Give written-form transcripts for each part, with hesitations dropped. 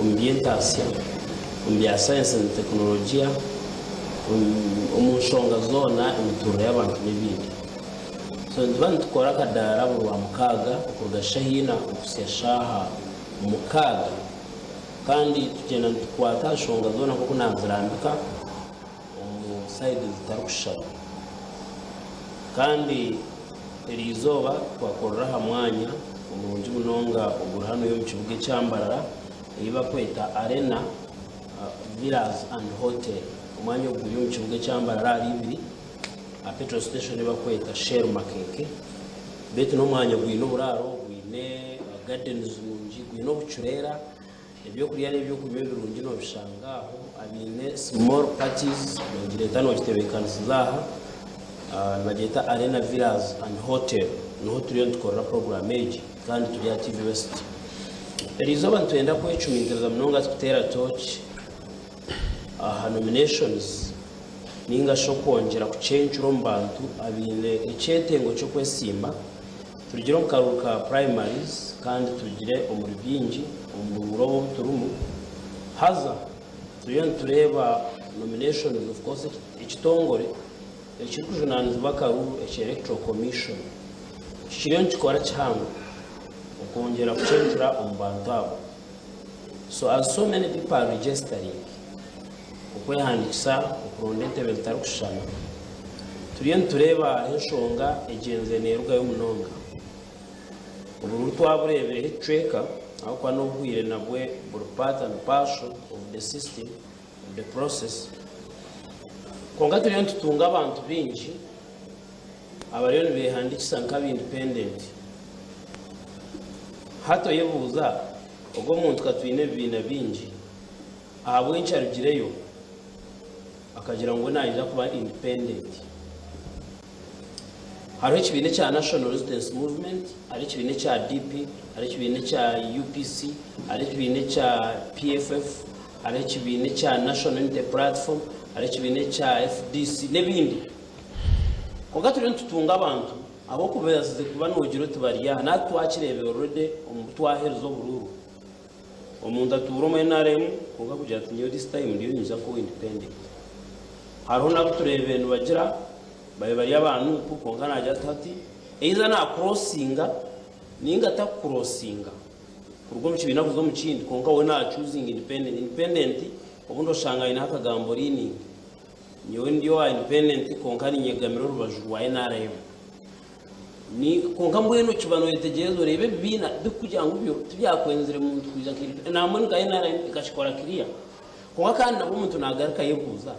omu by'entaasya, omu bya sayansi na tekinologiya, omu nshonga zoona, emituurire y'abantu n'ebindi. So nituba nitukora akadaara buri Rwamukaaga okuruga shaaha ina okuhitsya shaaha mukaaga kandi tugyenda nitukwata aha nshonga zoona nk'oku naazirambika omu sayidi zitarikushushana. Kandi eri izooba twakorera aha mwanya omurungi munonga oguri hanuya omu kibuga ekya Mbarara ei barikweta Arena Villas and Hotel. Omwanya ogu guri omu kibuga ekya Mbarara ahari ibiri aha petrol station ei barikweta Shell Makeeke. Beitu n'omwanya gwine oburaaro, gwine gardens nungi, gwine obucureera. Ebyokurya n'ebyokunywa ebirungi noobishanga aho. Abaine small parties noogireeta noogitebeekanisiza aha. Nibagyeta Arena Villas and Hotel. Niho turiyo nitukorera puroguraamu egi kandi turi aha TV West. Eriizooba nitwenda kwecumitiriza munonga tukuteera tooki aha nominations nainga shi okwongyera kucencura omu bantu abaine ekyetengo ky'okwesiima. Turugire omu karuuru ka primaries kandi turugire omuri bingi omu buruuru obu obu turimu. Haza turiyo nitureeba nominations of course ekitongore ekirikujunaanizibwa akaruuru ekya Electoral Commission kikiriyo nikikora kihango okwongyera kucencura omu bantu abo. So as so many people are registering okwehandiikisa okuronda entebe zitarikushushana, turiyo nitureeba hariho enshonga egyenzire neerugayo munonga. Obururu twabureebireho ekicweka ahabw'okuba n'obwire nabwe buri part and parcel of the system, of the process. Kwonka turiyo nitutunga abantu baingi abariyo nibeehandiikisa nk'aba independent. Hati oyebuuza, ogwo omuntu ka twine ebibiina bingi, Ahabw'enki arugireyo akagira ngu we naija kuba independent? Hariho ekibiina ekya National Resistance Movement, hariho ekibiina ekya DP, hariho ekibiina ekya UPC, hariho ekibiina ekya PFF, hariho ekibiina ekya National Unity Platform, hariho ekibiina ekya FDC n'ebindi. Kwonka turiyo nitutunga abantu ab'okubaasize kuba noogira oti bari aha. Natwe twakireebire already omu bu twaherize oburuuru. Omuntu atuura omu nrm kwonka kugira ati nyowe this time ndiyo ninyija kuba independent. Hariho nabu tureebire nibagira babe bari aba Nup kwonka nagira ati hati either na crossinga ninga taku crossinga kuruga omu kibiina kuza omu kindi kwonka we na choosinga independent. Independent obundi oshanga aineho akagambo leaning. Nyowe ndi owa independent kwonka ninyegamira orubaju rwa nrm. Ni, kwonka mbwenu okiba noyetegyereza oreeba ebibiina bikukugira ngu byo tibyakwenzire muntu kwija nka nambwenu nka NRM ekakikora clear. Kwonka kandi nabwo omuntu nagaruka ayebuuza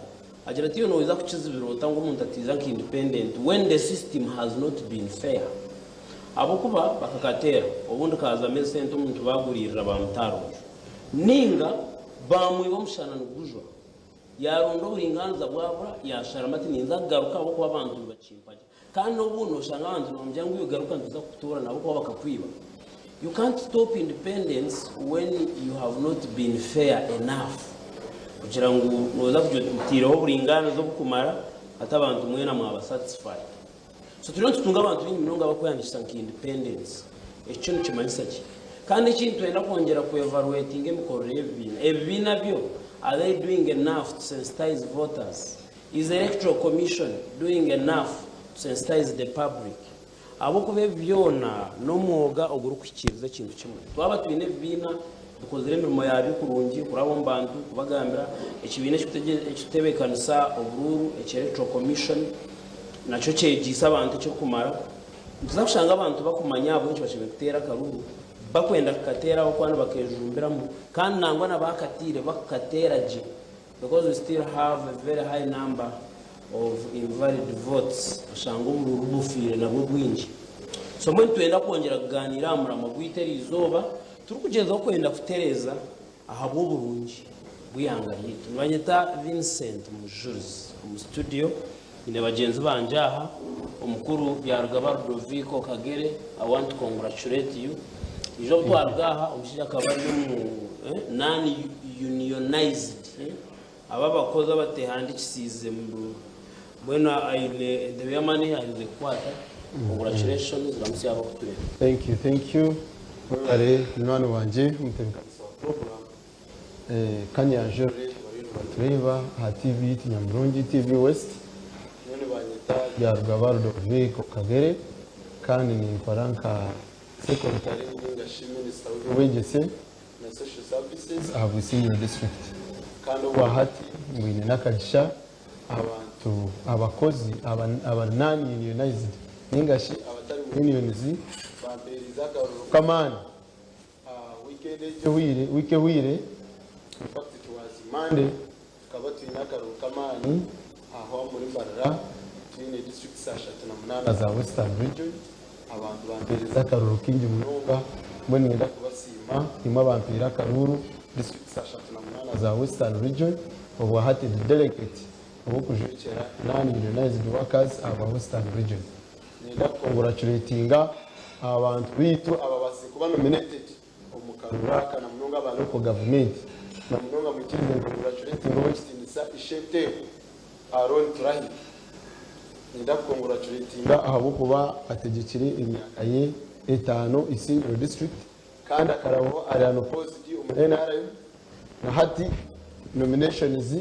agira ati iwe noija kukizibira ota ngu omuntu ataija nka independent when the system has not been fair? Ahabw'okuba bakakateera obundi kazamu esente omuntu baguriirira bamutaara omuju ninga bamwiba omushana nigujwa. Yaaronda oburingaaniza bwabura, yaasharamu ati, Ninza kugaruka ahabw'okuba abantu nibakimpagya. Kandi n'obundi nooshanga abantu nibamugira ngu iwe garuka nituza kukutoorana ahabw'okuba bakakwiba. You can't stop independence when you have not been fair enough kugira ngu nooza kugira oti ntaireho oburingaaniza obukumara hati abantu mwena mwaba satisfied. So turiyo nitutunga abantu baingi munonga abarikwehandiikisa nka independence. Ekyo kyo nikimanyisa ki? Kandi ekindi nitwenda kwongyera ku evaluatinga emikorere y'ebibiina. Ebibiina byo, are they doing enough to sensitize voters? Is the electoral commission doing enough to sensitize the public? Ahabw'okuba ebi byona n'omwoga ogurikuhikiiriza ekintu kimwe. Twaba twine ebibiina bikozire emirimo yaabyo kurungi kuraba omu bantu kubagambira, ekibiina ekirikutebeekanisa oburuuru ekya electoral commission nakyo kyegyeise abantu ekirikumara, nituza kushanga abantu bakumanya ahabw'enki bashemereire kuteera akaruuru, bakwenda kukateera ahabw'okuba nibakejumbiramu kandi nangwa na baakataire bakukateera gye because we still have a very high number of invalid votes, oshanga oburuuru bufiire nabwo bwingi. So mbwenu nitwenda kwongyera kugaaniira aha muramwa gwaitu eriizooba turikugyezaho kwenda kutereeza Ahabw'oburungi bw'eihanga ryaitu. Nibanyeta Vincent Mujurizi omu studio nyine bagyenzi bangye aha, omukuru Byarugaba Rudoviko Kagere, I want to congratulate you. Ijo obu twaruga aha omushaija akaba ari omu non unionized abo abakozi abatehandikisiize mbwenu aine entebe y'amaani ei aherize kukwata. Congratulations Ramutsya abakutureeba. Thank you, thank you. Webare munywani wangye omutebekanisa wa program. Kanyanjure abariyo nibatureeba aha TV yaitu nyamurungi, TV West. Nyowe nibanyeta Byarugaba Ludovico Kagere kandi ninkora nka Secretary ninga shi Minisita w'eby'obwegyese na Social Services aha Bwisingiro District. Kandi obwahati mbwine n'akagisha abantu abakozi abari non-unionized ninga shi abatari mu unions bampeeriize akaruru k'amaani Weekend egi ehweire, wiiki ehweire, in fact it was Monday, tukaba twine akaruru k'amaani aho omuri Mbarara, twine districts 38 za Western Region, abantu bampeereza akaruru kaingi munonga, mbwenu niinyenda kubasiima imwe abampeire akaruru, districts 38 za Western Region, obwa hati ndi delegate ow'okujwekyera Non-Unionised Workers aba Western Region. Niinyenda kukonguracuratinga abantu baitu ababaasize kuba nominated omu karuru aka na munonga aba local government. Na munonga mwikirize nkonguracuratinge Ow'ekitiinisa Ishenteeko Aaron Turahi. Niinyenda kukonguracuratinga ahabw'okuba ategyekire emyaka ye etaano Isingiro District kandi akarabaho ari unopposed omu nrm na hati nominations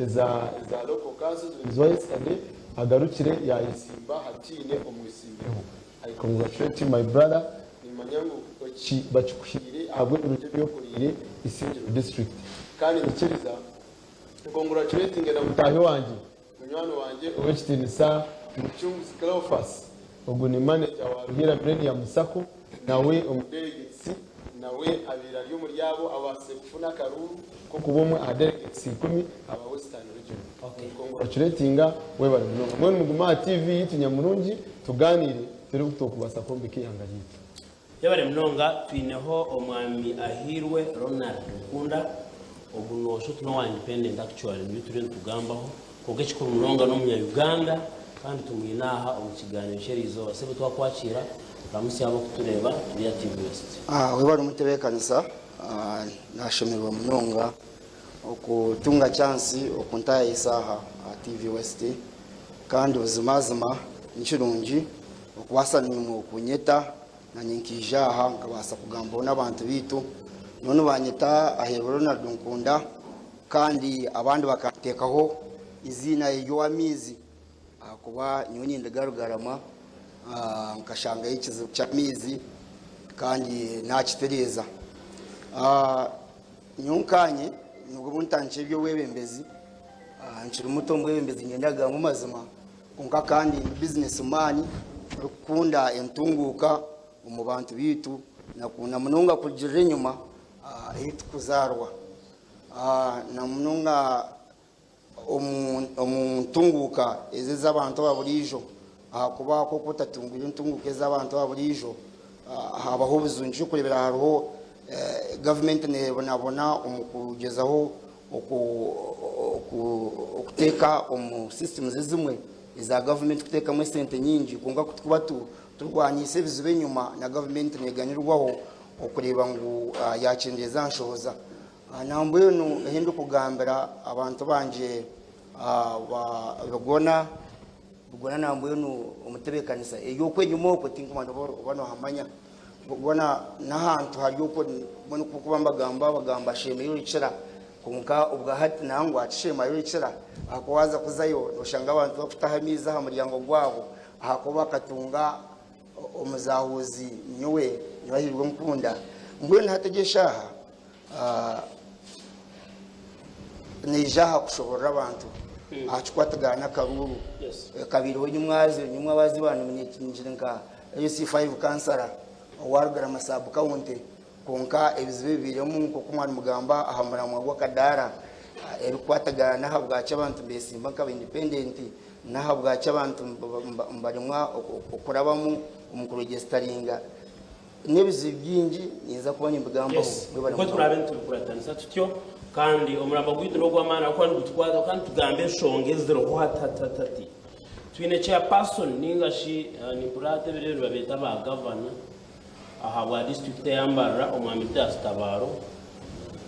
eza eza local councils niziba yesterday agarukire yayesimba hatiine omwesimbireho I congratulate you my brother nimanya ngu eki bakikuhiire ahabw'ebirungi ebi okoriire Isingiro district kandi nyikiriza ncongratulatinge na mutaahi wangye Munywani wangye ow'ekitiinisa Mucunguzi Cleophas, ogu ni maneja wa Ruhiira Millennium Sacco nawe omu delegates nawe abaire ari omuri abo ababaasize kufuna akaruuru k'okuba omwe aha delegates ikumi aba Western Region. Congratulatinga webare munonga. Mbwenu mugume aha TV yaitu nyamurungi tugaaniire turebe oku twokubaasa kwombeka eihanga ryaitu. Yebare munonga twineho omwami Ahiirwe Ronald Rukunda ogu noshusha oti nowa independent actually nibyo turiyo nitugambaho kwonka ekikuru munonga nomunya Uganda kandi tumwine aha omu kiganiro kyeriizooba sebo twakwakiira ramutsya abokutureeba turi aha TV West. Webare omutebekanisa nashemererwa munonga okutunga chance okuntayayisa aha TV West kandi buzimazima nikirungi Okubaasa naimwe okunyeta, nanye nkaija aha nkabaasa kugambaho n'abantu baitu. Nyowe nibanyeta Aheebwa Ronald Nkunda kandi abandi bakanteekaho eiziina ery'ow'amaizi ahakuba nyowe ninduga Rugarama nkashangayo ekizibu ky'amaizi kandi nakitereeza. Nyowe nkaanye nibwo buntandikire eby'obwebembezi, nkiri muto omu bwebembezi niinyenda kugamba amazima. Kwonka kandi ndi bizinesi maani orikukunda entunguuka omu bantu baitu na munonga kurugirira enyima ahu turikuzaarwa na munonga omu ntunguuka ezi ez'abantu aba buriijo ahakuba ku orikuba otatungwire entunguuka ez'abantu aba buriijo habaho obuzibu. Nikyo orikureebera hariho gavumenti neebonabona omu kugyezaho okuteeka omu systems ezimwe eza gavumenti kuteekamu esente nyingi kwonka ku turikuba turwaniise ebizibu enyima na gavumenti neeganirwaho okureeba ngu yaakyendeeza aha nshohoza. Nambwenu ehi ndikugambira abantu bangye ba Bigona, Bigona nambwenu omutebeekanisa ery'okwo enyima okwo tinkumanya oba noohamanya. Boona n'ahantu hari okwo mbwenu ku barikuba nibagamba bagamba sheema y'orukira kwonka obwa hati nangwa ti sheema y'orukira ahakuba waaza kuzayo noshanga abantu barikutaha amaizi aha muryango gwabo ahakuba bakatunga omuzahuuzi nyowe Nyibahirwe Nkunda. Mbwenu hati egi eshaaha naija aha kushoborora abantu aha kikwatagana n'akaruuru kabaireho nyimwazi nyimwe abazi banominatingire nka LC5 kansara owa Rugarama sub county kwonka ebizibu ebibairemu nk'oku mwari mugamba aha muramwa gw'akadaara ebikukwatagana n'ahabwaki abantu nibesimba nkaba independent n'ahabwaki abantu nibaremwa okurabamu omu kuregisitaringa N'ebizibu bingi ninza kuba nimbigambaho. Yes, Mwebale nikwo munonga. turaabe nitubikuratanisa tutyo kandi omuramba gwaitu n'ogw'amaani ahabw'okuba nigutukwataho kandi tugamba enshonga eziriho hati hati hati hati. Twine chairperson ninga shi eh, nimpurira hati ebiro ebi nibabeeta ba gavana ahabwa disiturikiti eya Mbarara Omwami Didas Tabaro.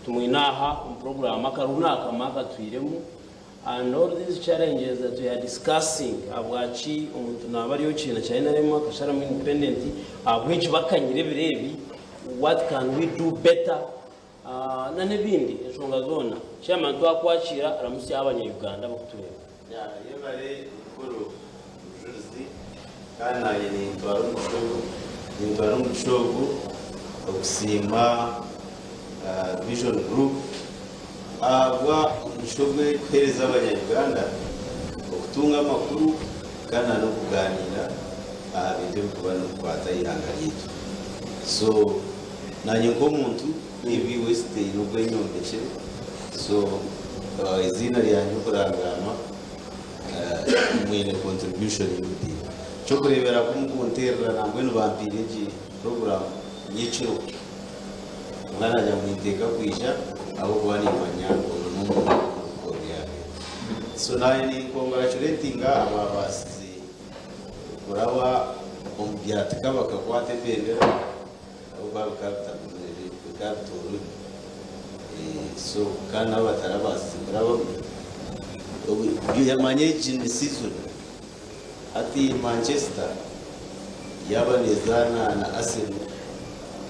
Tumwine aha omu puroguraamu akaruru naakamwe akatwiremu And all these challenges that we are discussing ahabwaki omuntu naaba ari omu kibiina kya nrm akasharamu independent, ahabw'enki bakanyire ebiro ebi, what can we do better? Na n'ebindi enshonga zoona. Chairman twakwakiira ramutsya abanya Uganda abakutureeba. Yebare mukuru Mujurizi kandi nanye nintwara omugisha ogu nintwara omugisha ogu okusiima Vision Group ahabwa omugisha ogu erikuhereza abanya Uganda okutunga amakuru kandi na n'okuganiira aha bintu ebirikuba nibikwata eihanga ryaitu. So Nanye nk'omuntu TV West eine obu enyombekire so eiziina ryangye okurangaanwa mwine contribution y'obutiini. Ekyokureeberaho mukunteerera nambwenu bampiire egi program nyekiro kwonka nagira ngu ninteeka kwija ahabw'okuba nimanya onu n'omuntu omu bikorwa ebi arimu. So nanye ni congratulatinga ababaasize kuraba omu byatika bakakwata ebendera. Ahabw'okuba bikaba bitagumire, bikaba bitoorobi. So kandi nabo batarabaasize kurabamu. Manya egi ni season. Hati Manchester yaaba neezaana na Arsenal,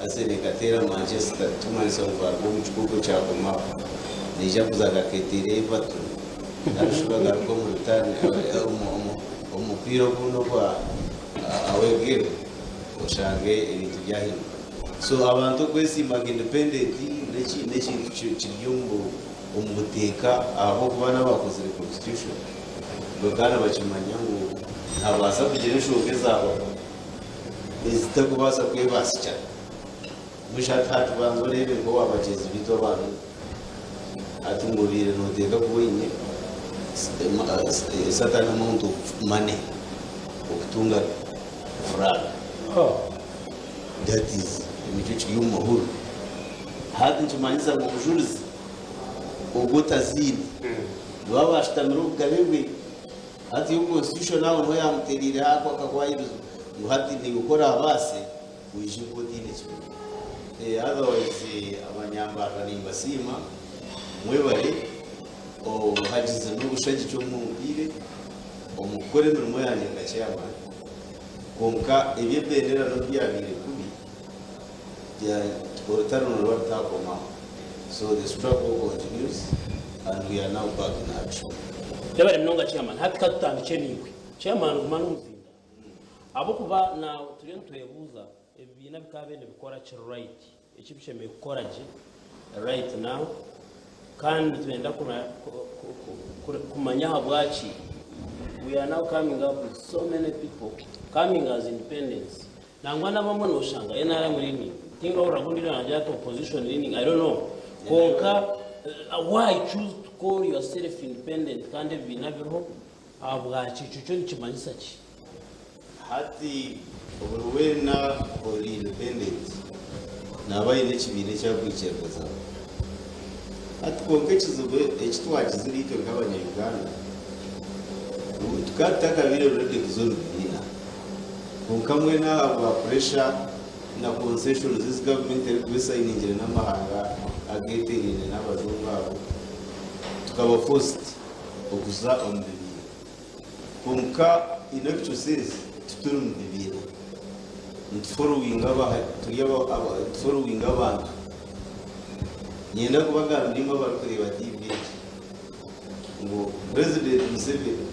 Arsenal ekateera Manchester tikumanyisa ngu baaruga omu kikopo kyagumaho. Neija kuza gakeeteire Everton nari shi bagaruke omu return omu mupiira ogundi ogwa away game. Oshange ebintu byahinduka. So abantu okwesiima nka independent nekintu kiri omu buteeka ahabwokuba nabakozire constitution bakaba nibakimanya ngu nihabaasa kugira enshonga ezabaho ezitakubaasa kwebasikya. Mbwenu hati hati banza oreebe nkowa bagyenzi beitu abantu hati ngu obeire noteeka kuba oine a certain amount of money okutunga flag that is nikyo kiri omu mahurire. Hati nikimanyisa ngu omujurizi ogwo otaziine niwe aba ashutamire obugabe bwe. Hati yo constitution aho niho yamutereireho ako akahwayirizo ngu hati naiwe ku orabaase oije nka otaine kibi. Otherwise abanyambarara nimbasiima mwebare obuhagizi n'obushagiki obu mumpiire omu kukora emirimo yangye nka chairman. Kwonka eby'ebendera n'obu byabaire kubi, orutaro niruba rutakomaho. So the struggle continues and we are now back in action. Yebare munonga chairman. Hati katutandikye naiwe. Chairman guma n'omuzindaaro. Ahabw'okuba na turiyo nitwebuuza ebibiina bikaabaire nibikora ki right, eki bishemereire kukora gye right now kandi nitwenda kumanya ahabwaki we are now coming up with so many people coming as independents. Nangwa n'abamwe noshanga NRM leaning, tingahurira ngu ondiijo naagira ati opposition leaning, I don't know. Kwonka why choose to call yourself independent kandi ebibiina biriho Ahabwaki? Ekyo kyo nikimanyisa ki? Hati buri weena ori independent naaba aine ekibiina eki arikwikiririzamu. Hati kwonka ekizibu eki twagizire itwe nk'abanya Uganda, ngu tukaba tutakabaire ready kuza omu bibiina. Kwonka mbwenu ahabwa pressure na concessions ezi gavumenti erikuba esayiningire n'amahanga ageteeraine n'abajungu abo, tukaba forced. okuza omu bibiina. Kwonka in actual sense tituri mu bibiina. Nituforowinga aba turi aba nituforowinga abantu. Niinyenda kubagambira imwe abarikureeba TV egi ngu President Museveni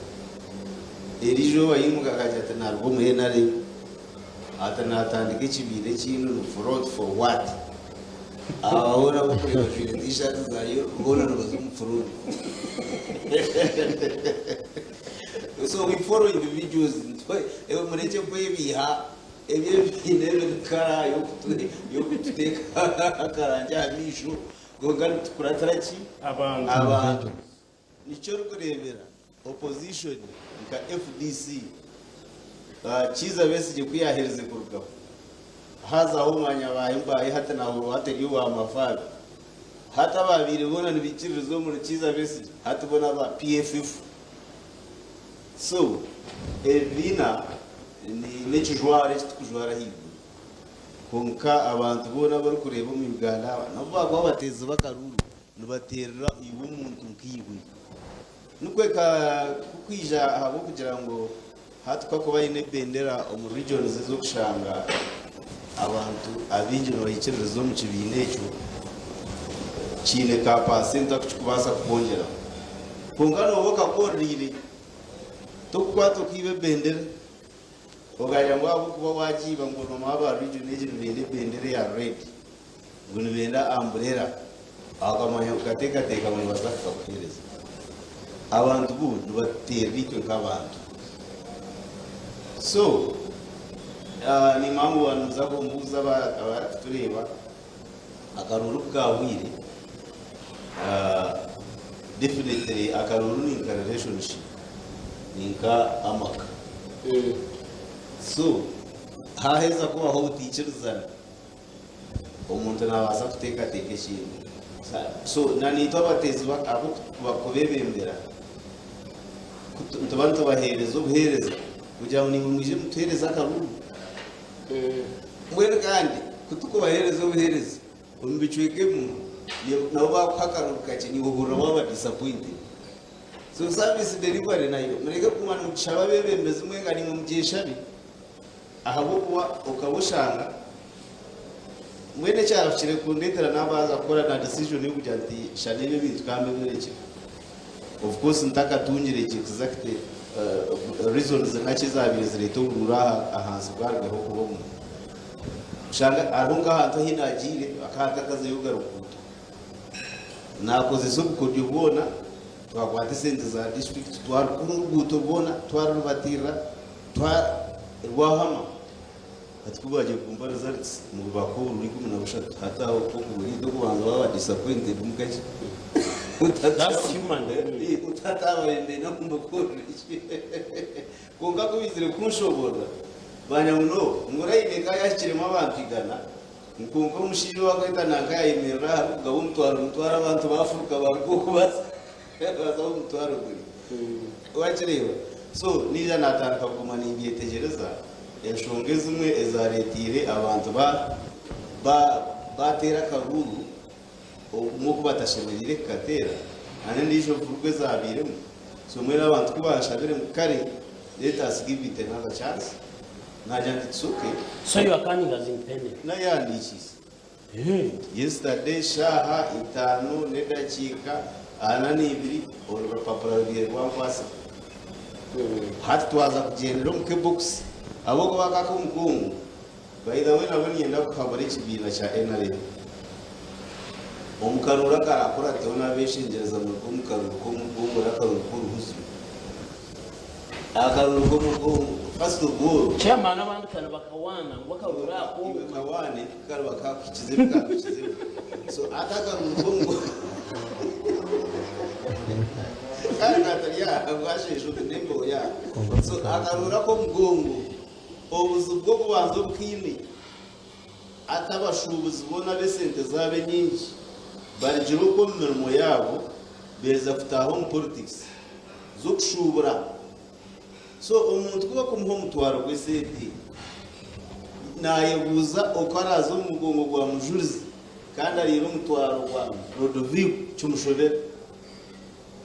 eriizooba yaimuka akagira ati naruga omu NRM ati natandika ekibiina ekindi ngu fraud for what? Aba boona abarikureeba bajwaire t-shirts za yellow boona nibaza omu fraud. So we follow individuals murekye kwebiiha ebyo ebibiina ebyo ni kara y'okututeeka akarangye aha maisho kwonka nitukuratira ki? Abantu. Abantu. Nikyo orikureebera opposition nka FDC, Kiiza Besigye ku yaaherize kurugaho, haazaho omwanya baahi hati naahurwa hati eri owa Mafaabi. Hati abaabaire boona nibaikiririza omuri Kiiza Besigye hati boona aba PFF. So ebibiina n'ekijwaro eki turikujwara ahaiguru. Kwonka abantu boona abarikureeba omu Uganda aba n'obu baakuba abateezi b'akaruuru, Nibateerera iwe omuntu nkaiwe. Nikwo ka kukwija ahabw'okugira ngu hati ku akuba aine ebendera omu regions ez'okushanga abantu abaingi nibaikiririza omu kibiina ekyo. Kiine ka paasenti aku kirikubaasa kukwongyeraho. Kwonka nooba okakooreraire, tokukwata okaiba ebendera okagira ngu ahabw'okuba waagiiba ngu mama aba region egi nibenda ebendera eya red, ngu nibenda amburera, okamanya okateekateeka ngu nibaza kukakuheereza. Abantu bo nibatuteerera itwe nk'abantu. So, niimanya ngu nimuza kumbuuza abarikutureeba. Akaruuru ku kaahweire, definitely akaruuru ni nka relationship, ni nka amaka. So haaheza kubaho obutaikirizana, omuntu naabaasa kuteekateeka ekindi. So na naitwe abateezi ab'okubebembera, nituba nitubaheereza obuheereza kugira ngu naimwe mwije mutuheereze akaruuru. Mbwenu kandi ku turikubaheereza obuheereza omu bicweka ebimwe, nabo baakuha akaruru kakye naiwe ohurira waaba disappointed. So service delivery nayo mureke kuguma nimugishaba abeebembezi mwenka naimwe mugyeshabe ahabw'okuba okaba oshanga mbwenu ekyarahukire kundeetera naabanza kukora na decision y'okugira nti shana ebi ebintu ka mbe mbirekye. Of course ntakatungire gye exact reasons naki ezabaire zireeta oburuuru ahansi bwarugaho kuba obumwe. Oshanga hariho nk'ahantu ahi nagiire hakaba hatakazayo ga ruguuto. Nakozesa obukodyo bwona twakwata esente za district twarukura oruguuto rwona twarurubatiirira rwahama. Hati ku baagiire kumpa results ngu baakuha obururu 13 hati aho okuburiita okubanza waaba disappointed mukakye. That's human. Otatabaire ngu mbakorere ki. Kwonka ku baizire kunshoboorora banya ngu no ngu line ekaba yahikiremu abantu igana ngu kwonka omushaija owakweta nanka yayemerera aha arikugaba omutwaro mutwaro abantu bafuruka baruga oku baza baza ahu omutwaro guri. Wakireeba? So naija natandika kuguma ningyetegyereza enshonga ezimwe ezareteire abantu ba ba bateera akaruuru okumwe oku batashemereire kukateera na n'endiijo vurugu ezabairemu. So mbwenu abantu ku banshabire ngu kare let us give it another chance, nagira nti it's okay. So you are coming as independent? Nayehandiikiise. Yesterday shaaha itaano n'edakiika ana n'ibiri orupapura rubaire rwankwasibwa. Hati twaza kugyendera omu kebokisi ahabw'okuba aka ak'omugongo by the way nabwo niinyenda kuhabura ekibiina kya nrm omu karuuru akarakurateho nabeshengyereza muruge omu karuuru k'omugongo n'akaruuru k'oruhuzu. Akaruuru k'omugongo first of all. Chairman abandi kare bakawaana ngu akaruuru ako. Iwe kawaane kukariba kakuhikize ebi kakuhikizeho so hati akaruuru k'omugongo kare katari aha bwasheesha oti n'embeho yaaha so akaruuru ak'omugongo obuzibu bw'okubanza obu kaine hati abashuubuzi boona ab'esente zaabo enyingi barugire okwo omu mirimo yaabo beeza kutaaha omu politics z'okushuubura. So omuntu ku barikumuha omutwaro gw'esente, naayebuuza oku araaze omu mugongo gwa Mujurizi kandi ariire omutwaro gwa Rodovico kimushobera.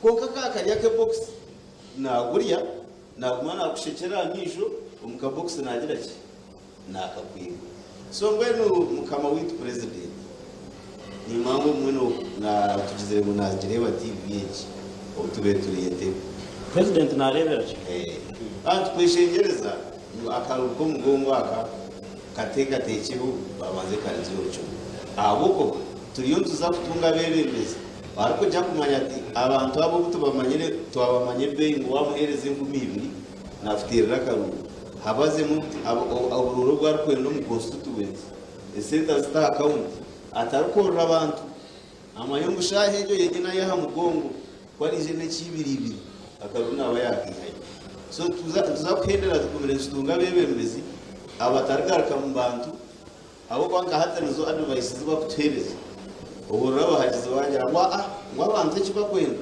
Kwonka ka kari ak'ebokisi, naagurya, naaguma naakushekyera aha maisho, omu kabokisi naagira ki? Naakakwiba. So mbwenu mukama waitu Purezidenti, Nimanya ngu obumwe tugizire ngu nagireeba TV egi obu tubaire turi Entebbe. President nareebera ki? Kandi tukweshengyereza ngu akaruuru k'omugongo aka kateekateekyeho babanze karenzeho orukiko. Ahabw'okuba turiyo nituza kutunga abeebembezi barikugira kumanya ati abantu aba obu tubamanyire twabamanya ebeeyi ngu waamuheereza 2000 naakuteerera akaruuru. Habazemu oburuuru obu arikwenda omu constituency esente azite aha akawunti. Atarikworora abantu, amanye ngu shaaha egyo yenyine ayi aha mugongo ku araije n'ekiibiriibiri akaruru naaba yaakaihayo. So nituza kuhendera tugumire nitutunga abeebembezi abatarigaruka mu bantu ahabw'okuba nka hati nizo advice ezi barikutuheereza. Ohurira abahagizi baagira ngu aa ngu abantu eki barikwenda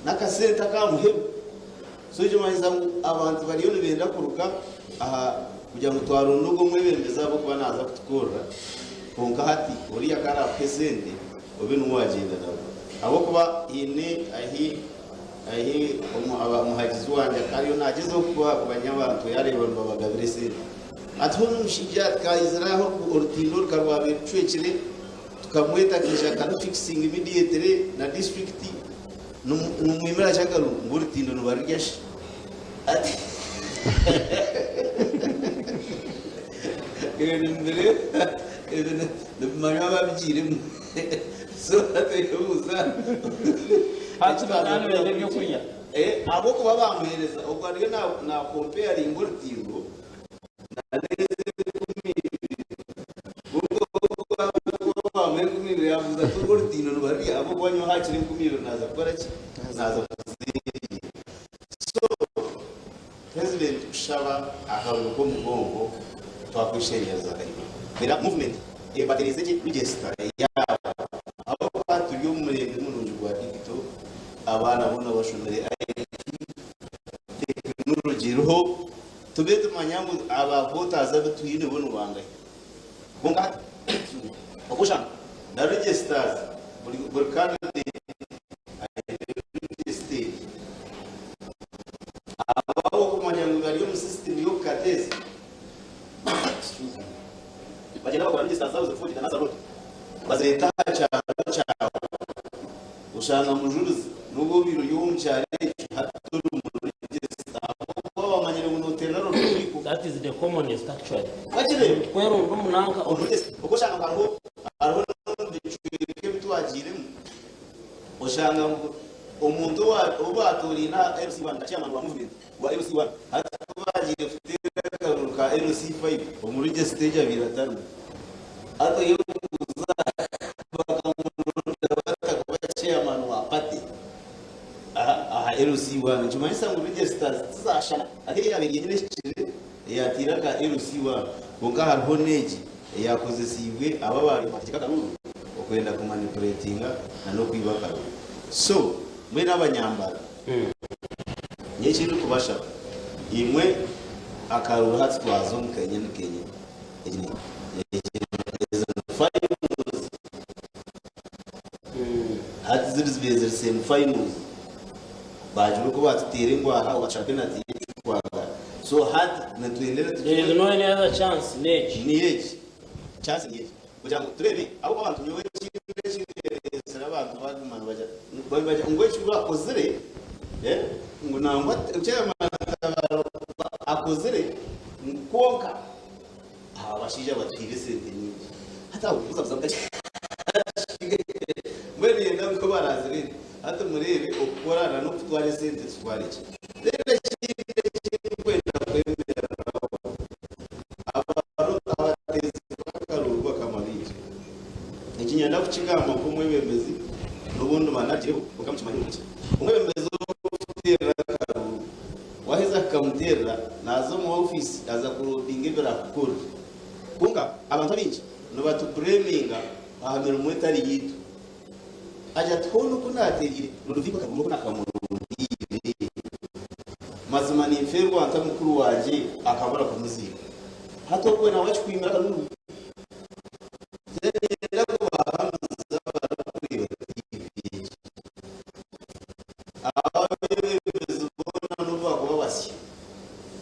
n'akasente aka muheru. So nikimanyisa ngu abantu bariyo nibenda kuruga aha kugira ngu twaronda ogwo omwebembezi ahabw'okuba naaza kutukorera kwonka hati oriya ku araakuhe esente obe niwe waagyenda nawe ahabw'okuba haine ahi ahi omuhagizi wangye akaba ariyo naagyezaho kumanya abantu yaareeba nibabagabira esente ati hoona omushaija twaizire aha orutindo rukaba rwabaire rucwekire. Tukamweta akaija akarufikisinga immediately na district nimwimira ki akaruru ngu orutindo nibarurya shi? Ati ebyo nimubireeba ebyo nibimanywa ababigiiremu so hati oyebuuza Hati bakaba nibenda ebyokurya. Ahabw'okuba bamuheereza ogwo ariyo nakompeyaringa orutindo Bamuha 20 yabuuza ati orwo orutindo nibarurya ahabw'okuba nyowe hakiri 20 naaza kukora ki? Naaza kuzirinda. So president kushaba akaruru k'omugongo twakweshengyereza Kayima. Era movement ebatereeze gye register yaabo ahabw'okuba turi omu murembe murungi gwa digital abaana boona bashomire IT, tekinology eriho. Tube tumanya ngu aba voters abu twine bo nibangahi. Kwonka hati okw'oshanga na registers buri buri candidate aine register eye. Abo okumanya ngu bari omu system y'okukateeza excuse me bagyenda bakora registers zaabo ziri forged na za road bazireeta aha kyaro kyawe oshanga mujurizi n'obu obaire ori ow'omu kyaro ekyo hati tori mu register ahabw'okuba bamanyire ngu nooteerera Rodovico. That is the commonest actually. Wakireeba? Kwerunda omu nanka Omu register. Okwo oshanga ngu hariho hariho n'omu bicweka ebi twagiiremu oshanga ngu omuntu owa ou baatooraine aha LC1 nka chairman wa movement wa LC1 hati ku baagiire kuteera akaruru ka LC5 omu register egyo abaire atarimu. Hati oyebuuza Bakamurondera bata kuba chairman wa party aha LC1 nikimanyisa ngu registers tizashana ate eyabaire yenyine ehikire eyatiire aka LC1 kwonka hariho n'egi eyakozesiibwe abo ababaire nibategyeka akaruru okwenda ku manipulatinga na n'okwiba akaruru so mbwenu abanyambara nyowe ekindikubashaba imwe akaruru hati twaza omu kenyini kenyini egi ni egi ni finals hati ziri zibaire ziri semi finals bagira oku batuteera engwara aho bacwa penalty y'ekikwagara so hati nitwendera There is no any other chance n'egi. Niyo egi chance niyo egi kugira ngu tureebe ahabw'okuba abantu nyowe ekintu ekinderesire abantu baguma nibagira bagira ngu eki bakozire eh, ngu nangwa chairman akozire ngu kwonka Aba bashaija batuhaire esente nyingi. Hati aho buza buza mutaki. Mbwenu yenda ngu barazireete. Hati mureebe okukora na n'okutwara esente zitwara ki. Then ekindi ekindikwenda kwemereraho, abateezi b'akaruuru bakama baitu. Eki niinyenda kukigamba nk'omwebembezi n'obundi mba nagireho kwonka mukimanye ngu ki. Omwebembezi orikuteerera akaruuru Waheza kukamuteerera, naaza omu ofiisi aza kuloodinga ebiraakukorere. Kwonka abantu abaingi nibatubureeminga aha mirimo etari yaitu. Agira ati, Hoona oku naateereire Ludovico akaruga oku naakamurondeire, mazima ninfeerwa nta mukuru wangye akabura kumuziika. Hati ogwo nawe akikwimire akaruru. Niinyenda kubahamiza abarikureeba tiivi egi. Abeebembezi boona n'obu baakuba basya,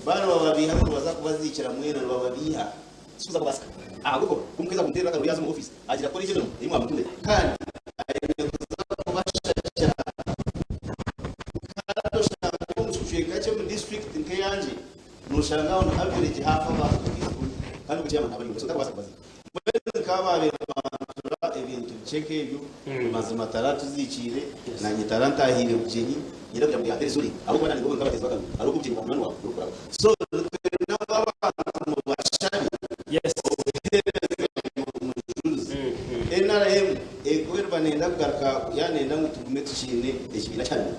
baaba nibababiiha ngu nibaza kubaziikira mwena, nibababiiha. Tikikuza kubaasika. Ahabw'okuba ku mukuheza kumuteerera akaruru yaaza omu ofiisi, agira kukora egyo emirimo ei mwamutumire, kandi aine kuza kubashakira. Kandi oshanga omu kicweka kye omu disiturikiti nk'eyangye, nooshanga on average haafa abantu nka ikumi, kandi buri chairman aba ari omwe, so tarikubaasa kubaziika. Mbwenu nk'abaabaire nibantura ebintu bikye nk'ebyo, mazima taratuziikiire, naanye tarantahiire bugyenyi, nyine kugira ngu yantere zuri, ahabw'okuba naanye nibwo nk'abateezi b'akaruru, hariho oku obugyenyi bwa munywani waawe burikuraaba. So nitwenda ngu abantu mubashabe obuheereza mujurizi. NRM ekwerwa nenda kugaruka yaaba nenda ngu tugume tukiine ekibiina kihami,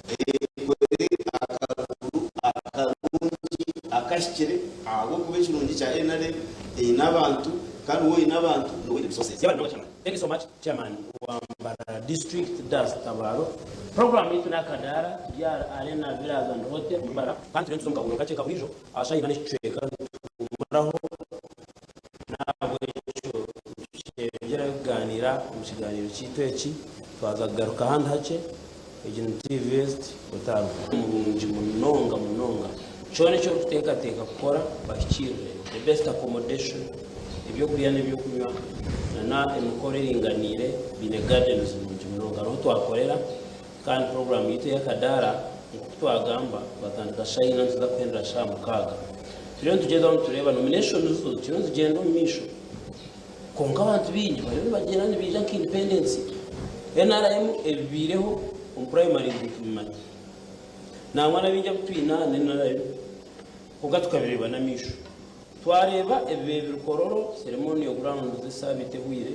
ekore akaruru akarungi akahikire ahabw'okuba ekirungi kya nrm eine abantu kandi waaba oine abantu nooba oine resources. Yebare munonga Chairman. Thank you so much Chairman wa Mbarara District Das Tabaro. Program yaitu n'akadaara turi aha Arena Villas and Hotel omu Mbarara kandi turiyo nituza omu kahuuro kakye nka buriijo aha shaaha ina n'ekicweka nituhumuraho n'ahabw'ekyo nitukyeyongyerayo kugaaniira omu kigaaniiro kyaitu eki twaza kugaruka ahandi hakye. Egi ni TV West otaruga. Murungi munonga munonga. Kyona eki orikuteekateeka kukora bahikiirire. The best accommodation, ebyokurya n'ebyokunywa na. Na n'emikoro eringaniire, baine gardens nungi munonga niho twakorera kandi puroguraamu yaitu ey'akadaara nk'oku twagamba twatandika shaaha ina nituza kuhendera shaaha mukaaga. Turiyo nitugyezaho nitureeba nominations zo ziriyo nizigyenda omu maisho kwonka abantu baingi bariyo nibagyenda nibaija nka independents. NRM ebibaireho omu primaries nitubimanya. Nangwa n'abaingi abu twine aha n'NRM kwonka tukabireeba n'amaisho. Twareeba ebibaire biri Kololo, ceremonial grounds esaabiiti ehweire,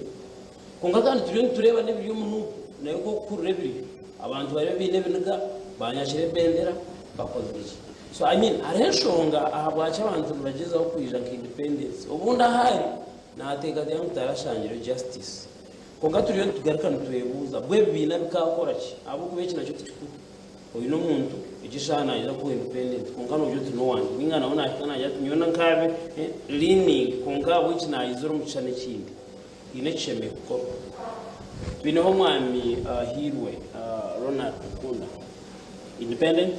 kwonka kandi turiyo nitureeba n'ebiri omu Nup nayo ku orikuhurira ebiriyo, abantu bariyo baine ebiniga, banyakire ebendera, bakozire ki. So I mean hariho enshonga ahabwaki abantu nibagyezaho kwija nka independence. Obundi ahari naateekateeka ngu tarashangireyo justice. Kwonka turiyo nitugaruka nitwebuuza, bwo ebibiina bikaakora ki? Ahabw'okuba eki nakyo tikikuru. Oine omuntu, egyo eshaaha naija kukuha independent kwonka noogira oti n'owangye. Ninga nawe naahika naagira ati nyowe nkaabe leaning kwonka ahabw'enki naayizire omu kishushani ekindi. Haine ekishemereire kukorwa. Twineho Omwami Hairwe Ronald Rukunda. Independent?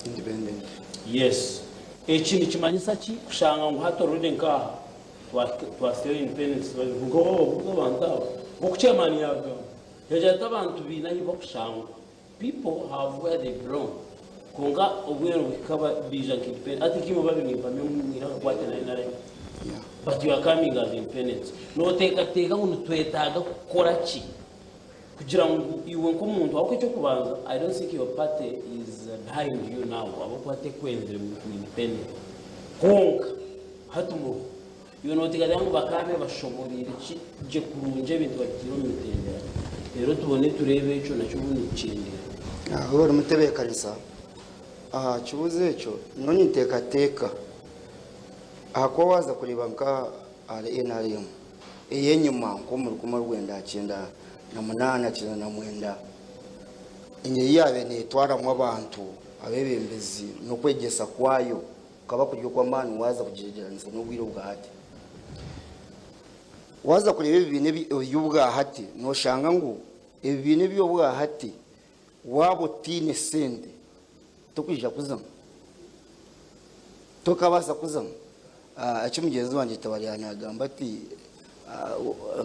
Independent. Yes. Eki nikimanyisa ki kushanga ngu hati already nk'aha twahitsire independence babiri kwonka waaba obuuza abantu aba nk'oku chairman yaagamba yaagira ati abantu baine ahu bakushangwa. People have where they belong kwonka obwire nibuhika baija nka independent hati nkaimwe babiri nimpamya mwine akakwate na NRM but you are coming as independents noteekateeka ngu nitwetaaga kukora ki kugira ngu iwe nk'omuntu ahabw'okuba eky'okubanza I don't think your party is behind you now ahabw'okuba tekwenzire ngu independent kwonka hati muriho Iwe nooteekateeka ngu bakaabe bashoboreire ki gye kurungi ebintu babiteire omu mitendera? Reero tubone tureebe ekyo nakyo obu nitukyendera. Aho ori mutebeekanisa aha kibuuzo ekyo, nyowe ninteekateeka ahakuba waaza kureeba nka ahari nrm ey'enyima nk'omuri rukumi orwenda 98, 99, enyeye yaabaire neetwaramu abantu, abeebembezi n'okwegyesa kwayo. Kukaba kuri okw'amaani waaza kugyeragyeranisa n'obwire obwa hati. Waaza kureeba ebibiina eby'obwa hati, nooshanga ngu ebibiina eby'obwa hati waaba otaine sente tokwija kuzamu, tokabaasa kuzamu. Eki mugyenzi wangye Tabariha naagamba ati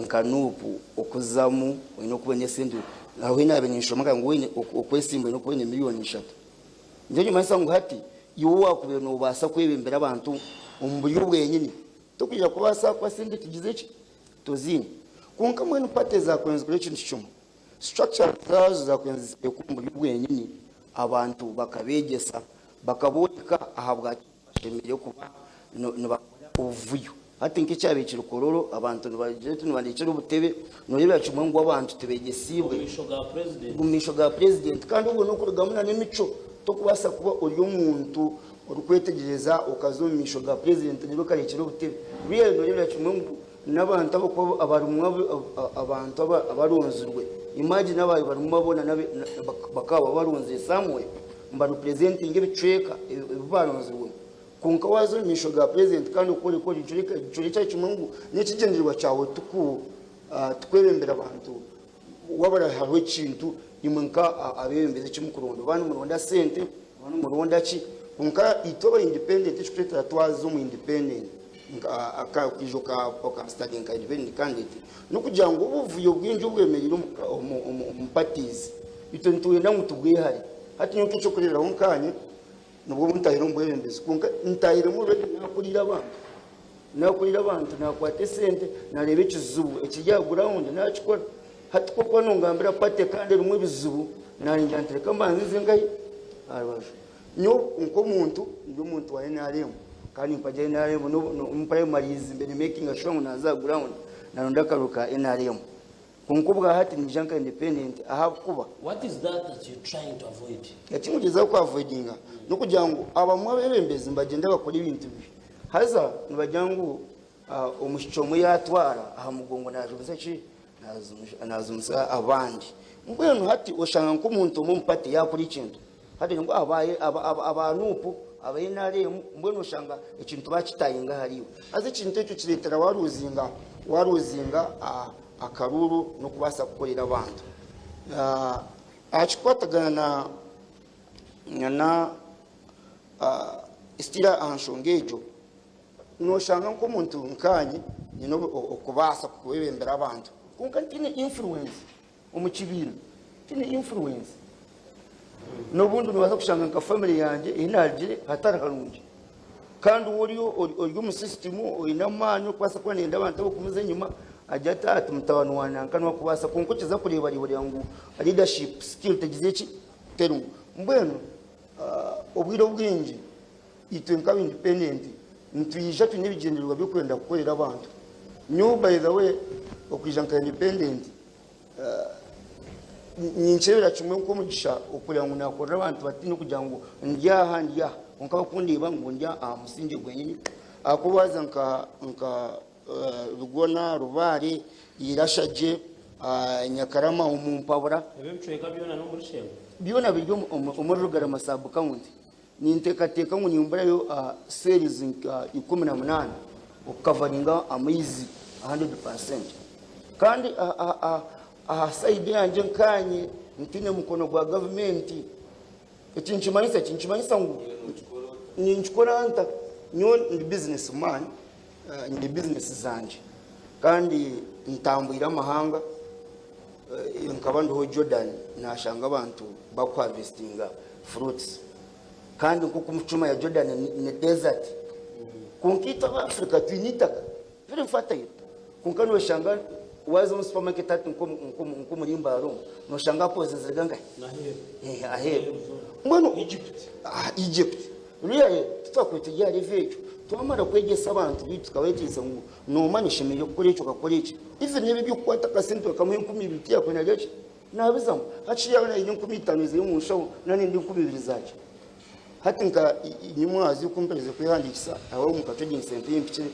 nka Nup okuzamu oine kuba oine esente, hariho naabaire ninshoma ngu okwesimba oine kuba oine miriyoni ishatu. Nikyo nikimanyisa ngu hati iwe owaakubaire noobaasa kwebembera abantu omu buryo bwenyini, tokwija kubaasa ahakuba sente tugize ki? Toziine. Kwonka mbwenu party zaakubanza kukora ekintu kimwe, structure zaazo zaakubanza ziteekwe omu buryo bwenyini, abantu bakabeegyesa, bakabooreka ahabwaki bashemereire kuba nibakora obuvuyo. Hati nk'ekyabaire kiri Kololo, abantu nibagira oti nibarekyera obutebe, noreebera kimwe ngu abantu tibegyesiibwe. Omu maisho ga purezidenti. Omu maisho ga purezidenti. Kandi obwo n'okurugamu na n'emicwe. Tokubaasa kuba ori omuntu orikwetegyereza okaza omu maisho ga purezidenti reero okarekyera obutebe. Really noreebera kimwe ngu n'abantu abakuba abarimu abantu abaronzirwe, imagine ababaire barimu boona bakaba baronzire somewhere, nibarepresentinga ebicweka ebi baronzirwemu. Kwonka waaza omu maisho ga purezidenti kandi okworeka ori nikyorekyera kimwe ngu n'ekigyendererwa kyawe tikwebembera bantu. Waaba hariho ekintu imwe nka abeebembezi eki murikuronda, oba nimuronda sente oba nimuronda ki, kwonka itwe aba independent ekirikutureetera twaza omu independent okaija okasitandinga nka independent candidate n'okugira ngu obuvuyo bwingi obwemereire omu parties itwe nitwenda ngu tubwehare. Hati nyowe nk'eky'okureeberaho nkaanye, Nibwo obu ntahire omu bwebembezi kwonka ntahiremu already nakuriire abantu, nakuriire abantu nakwata esente nareeba ekizibu ekiri aha ground nakikora. Hati ku orikuba nongambira party kandi erimu ebizibu nanye ngira nti reka mbanze nze nkahi aha rubaju. Nyowe nk'omuntu ndi omuntu wa nrm kandi nimpagira nrm n'omu primaries mbe ni makinga sure ngu naza aha ground naronda akaruru ka nrm. Kwonka obwa hati niija nka independent ahabw'okuba. What is that that you trying to avoid? Eki nkurigyezaho ku avoidinga n'okugira ngu abamwe abeebembezi nibagyenda bakora ebintu bibi haza nibagira ngu omwishiki omwe yaatwara aha mugongo naajumisa ki? Naajumisa abandi. Mbwenu hati oshanga nk'omuntu omwe omu party yaakora ekintu hati ngu aba Nup, aba nrm mbwenu oshanga ekintu baakitayinga ahariiwe. Haza ekintu ekyo kireetera waaruuzinga waaruuzinga Akaruuru n'okubaasa kukorera abantu. Aha kikukwatagana na still aha nshonga egyo, noshanga nk'omuntu nkaanye Nyine okubaasa kwebembera abantu kwonka ntiine influence omu kibiina, tiine influence. N'obundi noobaasa kushanga nka famire yangye ei naarugire hatari harungi. Kandi waaba ori omu system oine amaani orikubaasa kuba nooyenda abantu ab'okumuza enyima agire ati ati mutabani wa nanka niwe arikubaasa kwonka okiza kureeba oreeba ngu leadership skill tegizire ki? Terimu. Mbwenu obwire obwingi Itwe nk'aba independent nitwija twine ebigyendererwa by'okwenda kukorera abantu. Nyowe by the way okwija nka independent ninkyebera kimwe nk'omugisha okureba ngu nakorera abantu bataine kugira ngu ndi aha ndi aha kwonka bakundeeba ngu ndi aha musingye gwenyini ahakuba waaza nka nka Bigona, Rubare, Irashagye, Nyakarama omu Mpabura. Ebyo ebicweka byona n'omuri Shengo? Byona biri omuri Rugarama sub county. Ninteekateeka ngu nimburayo cells nka 18 okukavaringa amaizi 100%. Kandi aha sayidi yangye nkaanye ntaine mukono gwa gavumenti. Eki nikimanyisa ki? Nikimanyisa ngu ninkikora nta? Nyowe ndi business man, nyine bizinesi zangye kandi ntambwire amahanga. Nkaba ndiho Jordan nashanga abantu bakuharvestinga fruits kandi nkoku omucuma ya Jordan ni desert kwonka itwe aba Africa twine itaka very fertile kwonka noshanga waza omu supermarket hati nkomuri Mbale omu noshanga apples niziriga nkahi? Aheeru mbwenu Egypt really titwakwiire turi aha level egyo twamara kwegyesa abantu beitu tukabeegyesa ngu Noomanya oshemereire kukora eki okakora eki. Even n'ebi eby'okukwata akasente okamuha 2000 tiyakubaire naagira ki? Naabizamu. Hakiri yaaba naija 5000 ziri omu nshaho naaba nenda 2000 zaakye. Hati nka nyimwazi ku mperize kwehandiikisa aho omu ka trading centre ei mpikire,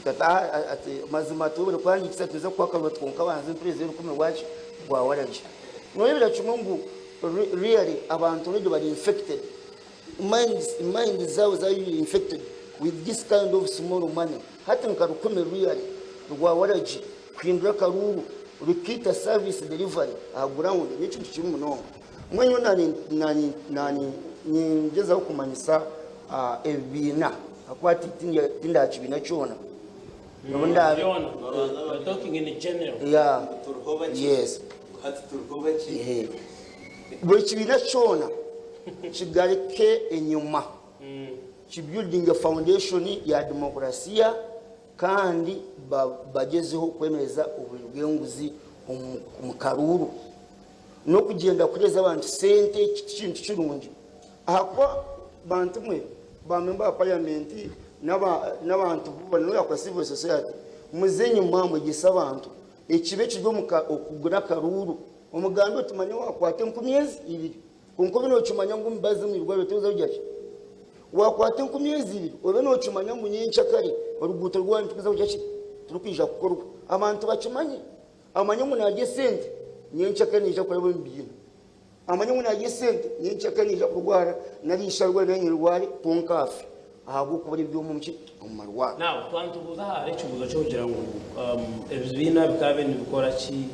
nkataaha ati mazima twebare kuhandiikisa tuza kukuha akarooti kwonka banza omperezeyo orukumi rwaki? Rwa waragi. Nooreebera kimwe ngu really abantu already bari infected. Minds mind zaabo zaaba infected with this kind of small money. Hati nka rukumi really rwa waragi kuhindura akaruuru rukaita service delivery aha ground n'ekintu kibi munonga. Mbwenu nyowe nanye ningyezaho kumanyisa ebibiina ahakuba hati tindi aha kibiina kyona. Nobu ndaabe. Byona. We're talking in general. Yeah. Yes. Buri kibiina kyona kigaruke enyima ki buildinge foundation ya democracia kandi bagyezeho kwemereza oburi bw'enguzi omu karuuru. N'okugyenda kuhereza abantu sente tikintu kirungi ahakuba bantu mwe ba member wa parliament n'abantu boona n'obu yakuba civil society muze enyima mwegyese abantu ekibi ekiri omu kugura akaruuru. Omugambi oti manya wakwata enkumi ezi ibiri kwonka obe nokimanya ngu emibazi omu irwariro terikuza kugira ki? Wakwata enkumi ezi ibiri obe nokimanya ngu nyenkyakare oruguuto rwanyu tirikuza kugira ki? Tirukwija kukorwa. Abantu bakimanye. Amanye ngu narya esente nyenkyakare naija kuraba omu biina. Amanye ngu narya esente nyenkyakare naija kurwara nari ishe arware nari nyina arware kwonka afe ahabw'okubura ebyoma omu ki? Omu marwariro. Now twanitubuuza aha hariho ekibuuzo ky'okugira ngu ebibiina bikaba biri nibikora ki?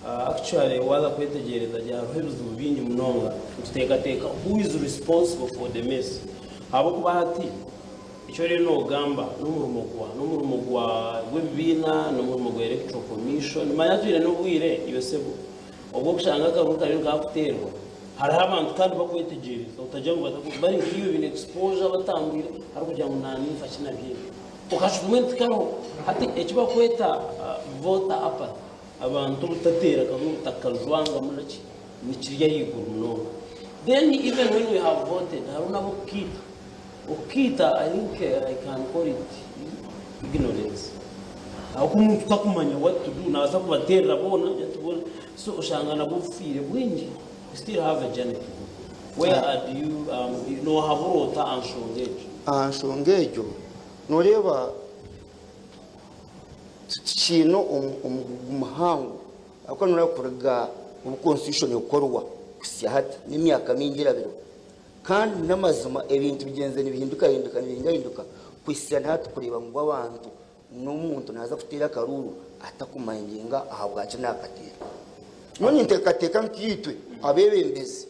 Actually waaza kwetegyereza gye hariho ebizibu bingi munonga. Nituteekateeka who is responsible for the mess? Ahabw'okuba hati eki oriyo noogamba n'omurimo gwa n'omurimo gwa gw'ebibiina, n'omurimo gwa electoral commission. Manya twine n'obwire iwe sebo obw'okushanga akaruru kariyo nikakuteerwa hariho abantu kandi bakwetegyereza otagira ngu bataku bari nkaiwe baine exposure batambwire arikugira ngu naninfa ki na byebyo. Okashusha mbwenu tikariho. Hati eki barikweta voter apathy, abantu obutateera karuru obutakajwangamu naki nikiri ahaiguru munonga. Then even when we have voted hariho n'abokukiita. Okukiita I think I can call it ignorance ahabw'okuba omuntu takumanya what to do nabaasa kubateerera boona so oshanga nabwo obufiire bwingi we still have a journey to go where are do you um, nohabura ota aha nshonga egyo? Aha nshonga egyo noreeba tikiine omugugu muhango ahabw'okuba noreeba kuruga obu constitution ekorwa kuhitsya hati n'emyaka mingi erabireho. Kandi n'amazima ebintu bigyenzire nibihindukahinduka nibihindahinduka kuhitsya na hati kureeba ngu abantu n'omuntu naaza kuteera akaruuru atakumayindinga ahabwaki naakateera. Nyowe ninteekateeka nkaitwe abeebembezi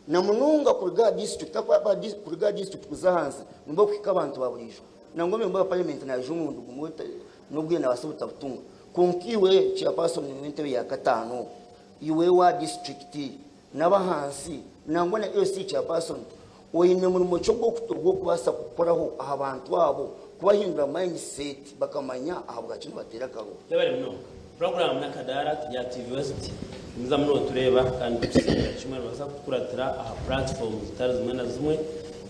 na munonga kuruga aha disiturikiti ahakuba kuruga aha disiturikiti kuza ahansi nibo barikuhika abantu ba buriijo. Nangwa memba wa parliament naija omurundi gumwe. N'obwire nabaasa obutabutunga. Kwonka iwe chairperson w'entebe ya kataano, iwe wa disiturikiti n'abahansi nangwa na LC chairperson, oine murimo ki ogw'okubaasa kukoraho aha bantu abo kubahindura mindset bakamanya ahabwaki nibateera akaruru? Yebare munonga. Puroguraamu n'akadaara turi aha TV West. Gumizamu nootureeba kandi nitukusiimira kimwe. Noobaasa kutukuratira aha puratifoomu zitari zimwe na zimwe.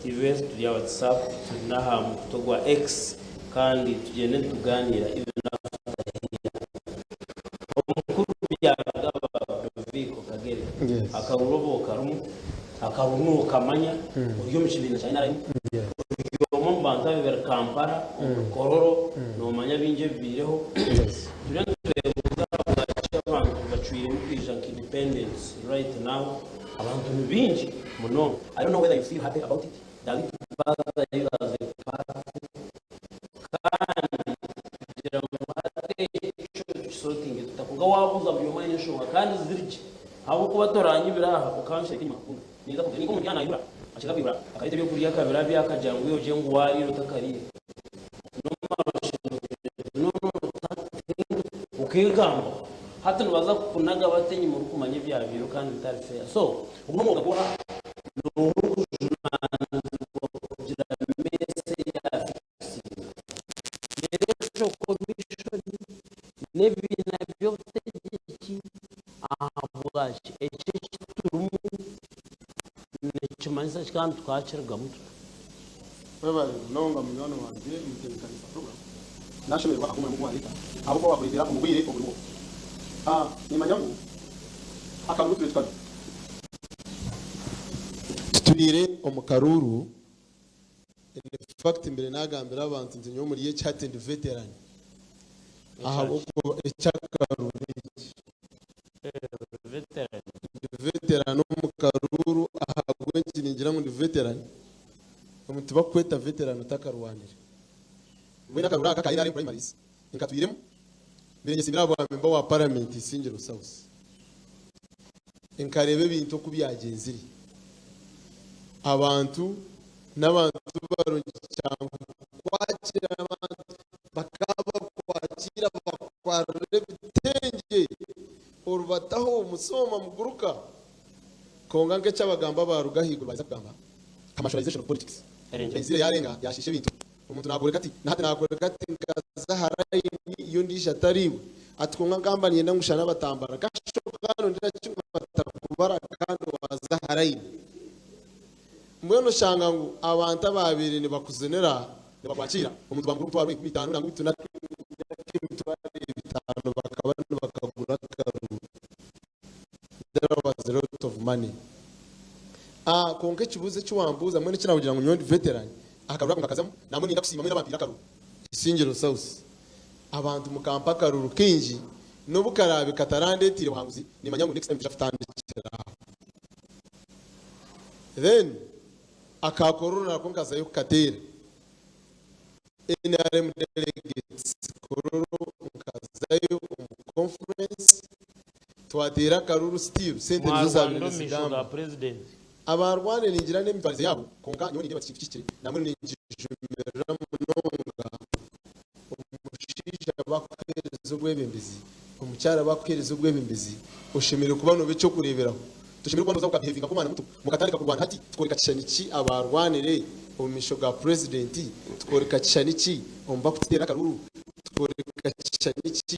TV West turi aha WhatsApp, turi n'aha mukutu ogwa X kandi tugyende nitugaaniira even after here. Omukuru Byarugaba Ludovico Kagere Yes. akaruru obu okarimu, akaruru nookamanya, ori omu kibiina kya NRM. Yes. Ori omwe omu bantu abaibere Kampala, omuri Kololo, noomanya bingi ebibaireho. Yes. Turiyo nitwebuuza ahabwaki abantu bacwiremu kwija nka independence right now. Abantu ni baingi munonga. I don't know whether you feel happy about it, does it bother you as a party? Kandi kugira ngu hati ekyo tukisortinge tuta? Kwonka waabuuza buri omwe aine enshonga kandi ziri gye. Ahabw'okuba toranyibira aha okanshereka enyima kunu. Ninza kugira ninka omuntu yaaba naayibura, akira kwibura akareeta ebyokurya akabirabya akagira ngu iwe ogye ngu waariire otakariire. Okeegambaho. Hati nibaza kukunaga bata enyima orikumanya ebyabaireho kandi bitari fair. So ogu n'omwoga gwoha nooha orikujunaanizibwa kugira mess ei yaafikisinga. Election Commission n'ebibiina by'obutegyeki ahabwaki eki eki turimu nikimanyisa ki kandi tukakirugamu tuta? Webare munonga munywani wangye omutebekanisa program. Nashemererwa ahabw'omurimo ogu wareeta ahabw'okuba wakureetera omu bwire oburiho. Nimanya ngu akaruru turi tukabi. Tutwire omu karuuru, in fact mbire nagambira abantu nti nyowe omuri eki hati ndi veteran ahabw'okuba eky'akaruuru eki. Veteran. Ndi veteran omu karuuru ahabw'enki ningira ngu ndi veteran, omuntu tibakukweta veteran otakarwanire. Mbwenu akaruuru aka aka NRM primaries nkatwiremu, mbire nyesimbire aha bwa member wa parliament Isingiro South. Nkareeba ebintu oku byagyenzire. Abantu n'abantu barungi kyangu kwakira abantu bakaba bakwakiira bakwarira ebitengye orubataho musooma muguruka kwonka nk'ekyabagamba baruga ahaiguru baza kugamba commercialization of politics enzire yarenga yashiisha ebintu. Omuntu naakworeka ati, na hati naakworeka ati nkaza aha layini y'ondiijo atari iwe. Ati kwonka nkamba niinyenda ngu nshushe abatambara. Kashoka hanu ndira kimwe batakubara kandi waaza aha layini. Mbwenu oshanga ngu abantu abaabaire nibakuzinira nibakwakiira, omuntu baamuha emitwaro 50 nangwa emitwaro 50 bakaba nibakagura akaruru. There was a lot of money. Ah, kwonka ekibuuzo eki wambuuza mbwenu eki naakugira ngu nyowe ndi veteran, Akaruru ako nkakazamu, nambwenu niinyenda kusiima mwena abampaire akaruru. Isingiro South, abantu mukampa akaruru kaingi, n'obu karaabe katarandeeteire buhanguzi, nimanya ngu next time nitwija kutandikira aho. Then aka Kololo nako nkazayo kukateera. NRM delegates Kololo nkazayo omu conference, twateera akaruru still sente nizo Mwarwana zaabaire omu maisho ga nizigamba. president. Abarwane ningira n'emitwarize yaabo, kwonka nyowe nindeeba ti kintu kihikire. Nambwenu ninkijumirira munonga omushaija bakuheereza obwebembezi, omukyara bakuheereza obwebembezi, oshemereire kuba nooba eky'okureeberaho. Toshemereire kuba nooza okabihevinga nk'omwana muto mukatandika kurwana hati tukooreka kishushani ki abaarwanire omu maisho ga purezidenti, tukooreka kishushani ki omu bakututeerera akaruuru, tukooreka kishushani ki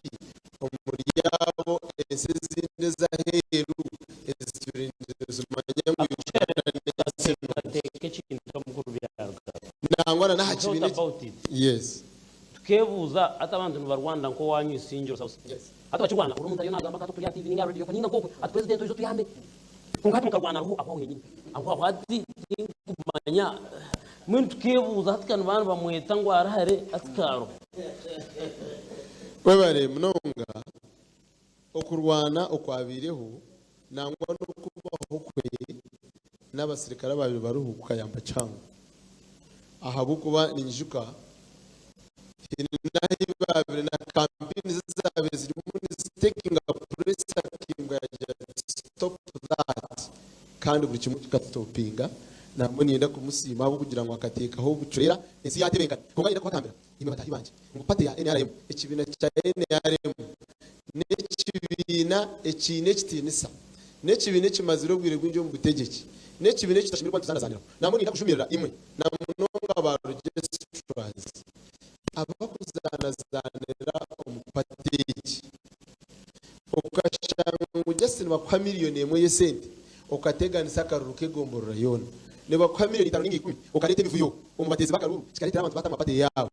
omuri abo ensi ezindi ez'aheeru ezitwire nizimanya ngu Uganda n'ensi nungi. Teekateeka ekintu omukuru byarugaho. Nangwa na n'aha Thought kibiina eki. about it. Yes. Tukeebuuza hati abantu nibarwanira nk'owanyu Isingiro South. Hati bakirwana ori omuntu ariyo naagamba nka turi aha TV ninga aha radio ninga nk'okwe ati president oije otuyambe. Kwonka hati mukarwana hariho aho henyini. Aho aho hati tinkumanya mbwenu tukeebuuza hati ka nibaba nibamweta ngu ari hare hati kaaruho. Webare munonga okurwana okwabaireho nangwa n'okubaho kwe n'abasirikare abaabaire bariho kukayamba kihango ahabw'okuba ninyijuka haine n'ahu baabaire na kampeyini ze ezaabaire zirimu nizitekinga puresa Kingo yaagira ati stop that kandi buri kimwe kikasitopinga. Nambwenu niinyenda kumusiima ahabw'okugira ngu akateekaho obucureera ensi yaatebenkana. Kwonka niinyenda kubagambira imwe bataahi bangye ngu party ya nrm, ekibiina kya nrm n'ekibiina ekiine ekitiinisa, n'ekibiina ekimazire obwire bwingi omu butegyeki, n'ekibiina eki tutashemereire kuba nituzaanazaaniraho. Nambwenu niinyenda kujumirira imwe na munonga ba registrars abarikuzaanazaanira omu party egi. Okashanga ngu just nibakuha miriyoni emwe y'esente okateganisa akaruru k'egomborora yoona. Nibakuha miriyoni itano ninga ikumi okareeta emivuyo omu bateezi b'akaruru kikareetera abantu batamwa party yaabo.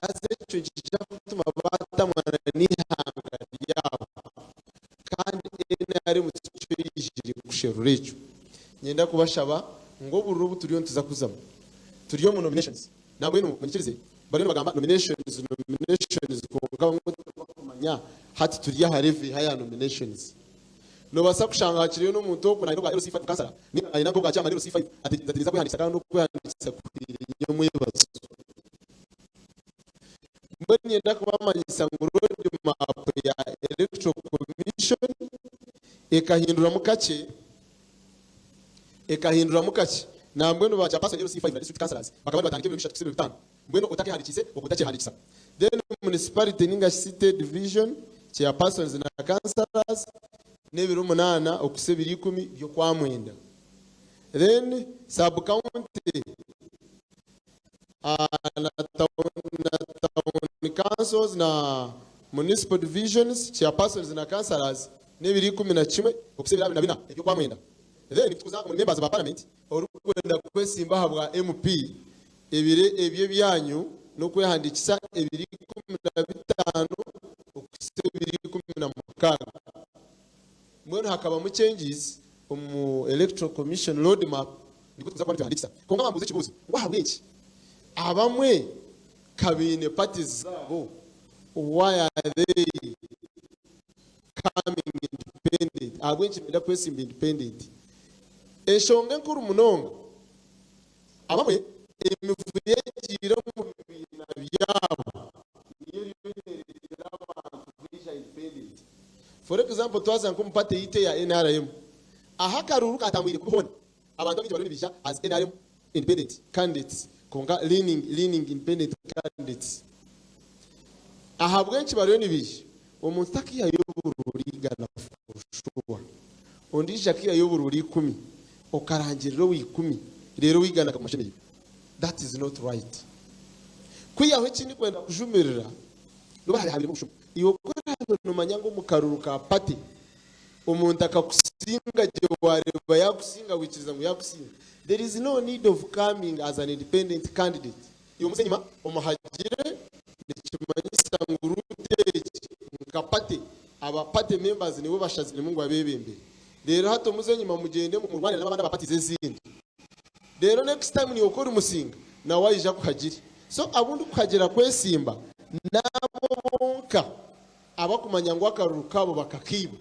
Haza ekyo nikiija kutuma baatamwa n'eihanga ryabo kandi nrm tikyo eijire kusherura ekyo. Niinyenda kubashaba ngu obururu obu turiyo nituza kuzamu turi omu nominations. Nambwenu munyikirize, bariyo nibagamba nominations, nominations kwonka bamwe tibakumanya hati turi aha level eha ya nominations. Nobaasa kushanga hakiriyo n'omuntu ogwo nayenda obwa LC5 kansara ninga nayenda nk'obwa chairman LC5 ateegyereza ati ninza kwehandiikisa kandi okwehandiikisa kuhweire nyomwebazo. Mbwenu niinyenda kubamanyisa ngu road map ya Electoral Commission ekahinduramu kakye. Ekahinduramu kakye. Nambwenu ba chairperson LC5 na district councillors bakaba nibatandika ebiro bishatu kuhitsya ebiro bitano. Mbwenu otakehandikiise obwo otakyehandiikisa. Then municipality ninga shi city division chairpersons na councillors n'ebiro munaana okuhitsya ebiro ikumi by'okwamwenda. Then sub county na town na town councils na municipal divisions chairpersons na councillors n'ebiro 11 okuhitsya ebiro 24 eby'okwamwenda. Then kutukuza omuri members ba parliament. Orikwenda kwesimba aha bwa MP, ebiro ebyo ebyanyu n'okwehandiikisa ebiro 15 okuhitsya ebiro 16. Mbwenu hakabamu changes omu Electoral Commission road map nikwo tukuza kuba nitwehandiikisa. Kwonka bambuuza ekibuuzo ngu ahabw'enki abamwe ka baine parties zaabo why are they coming independent? Ahabw'enki nibenda kwesimba independent? Enshonga enkuru munonga abamwe emivuyo egiire omu bibiina byabo niyo eriyo neereetera abantu kwija independent. For example twaza nk'omu party yaitu eya nrm, ahu akaruuru kaatambwire kubi hoona, abantu abaingi bariyo nibaija as nrm independent candidates kwonka leaning leaning independent candidates. Ahabw'enki bariyo nibaija? Omuntu takiihayo oburuuru igana for sure. Ondiijo akaihayo oburuuru ikumi, okarangirira owa ikumi reero owa igana akaguma ashemereirwe. That is not right. Kwihaho eki ndikwenda kujumirira, nobu haabaire habairemu obushuma, iwe ku oraabe noomanya ngu omu karuru ka party omuntu akakusinga gye waareeba yaakusinga waikiriza ngu yaakusinga, there is no need of coming as an independent candidate. Iwe omuze enyima omuhagire nikimanyisa ngu route egi nka party aba party members nibo bashaziremu ngu abebembere. Reero hati omuze enyima mugyende murwane nabandi aba parties ezindi. Reero next time niiwe ku orimusinga nawe aije akuhagire. So abu ndikuhagira kwesimba n'abo bonka abakumanya ngu akaruru kaabo bakakaiba.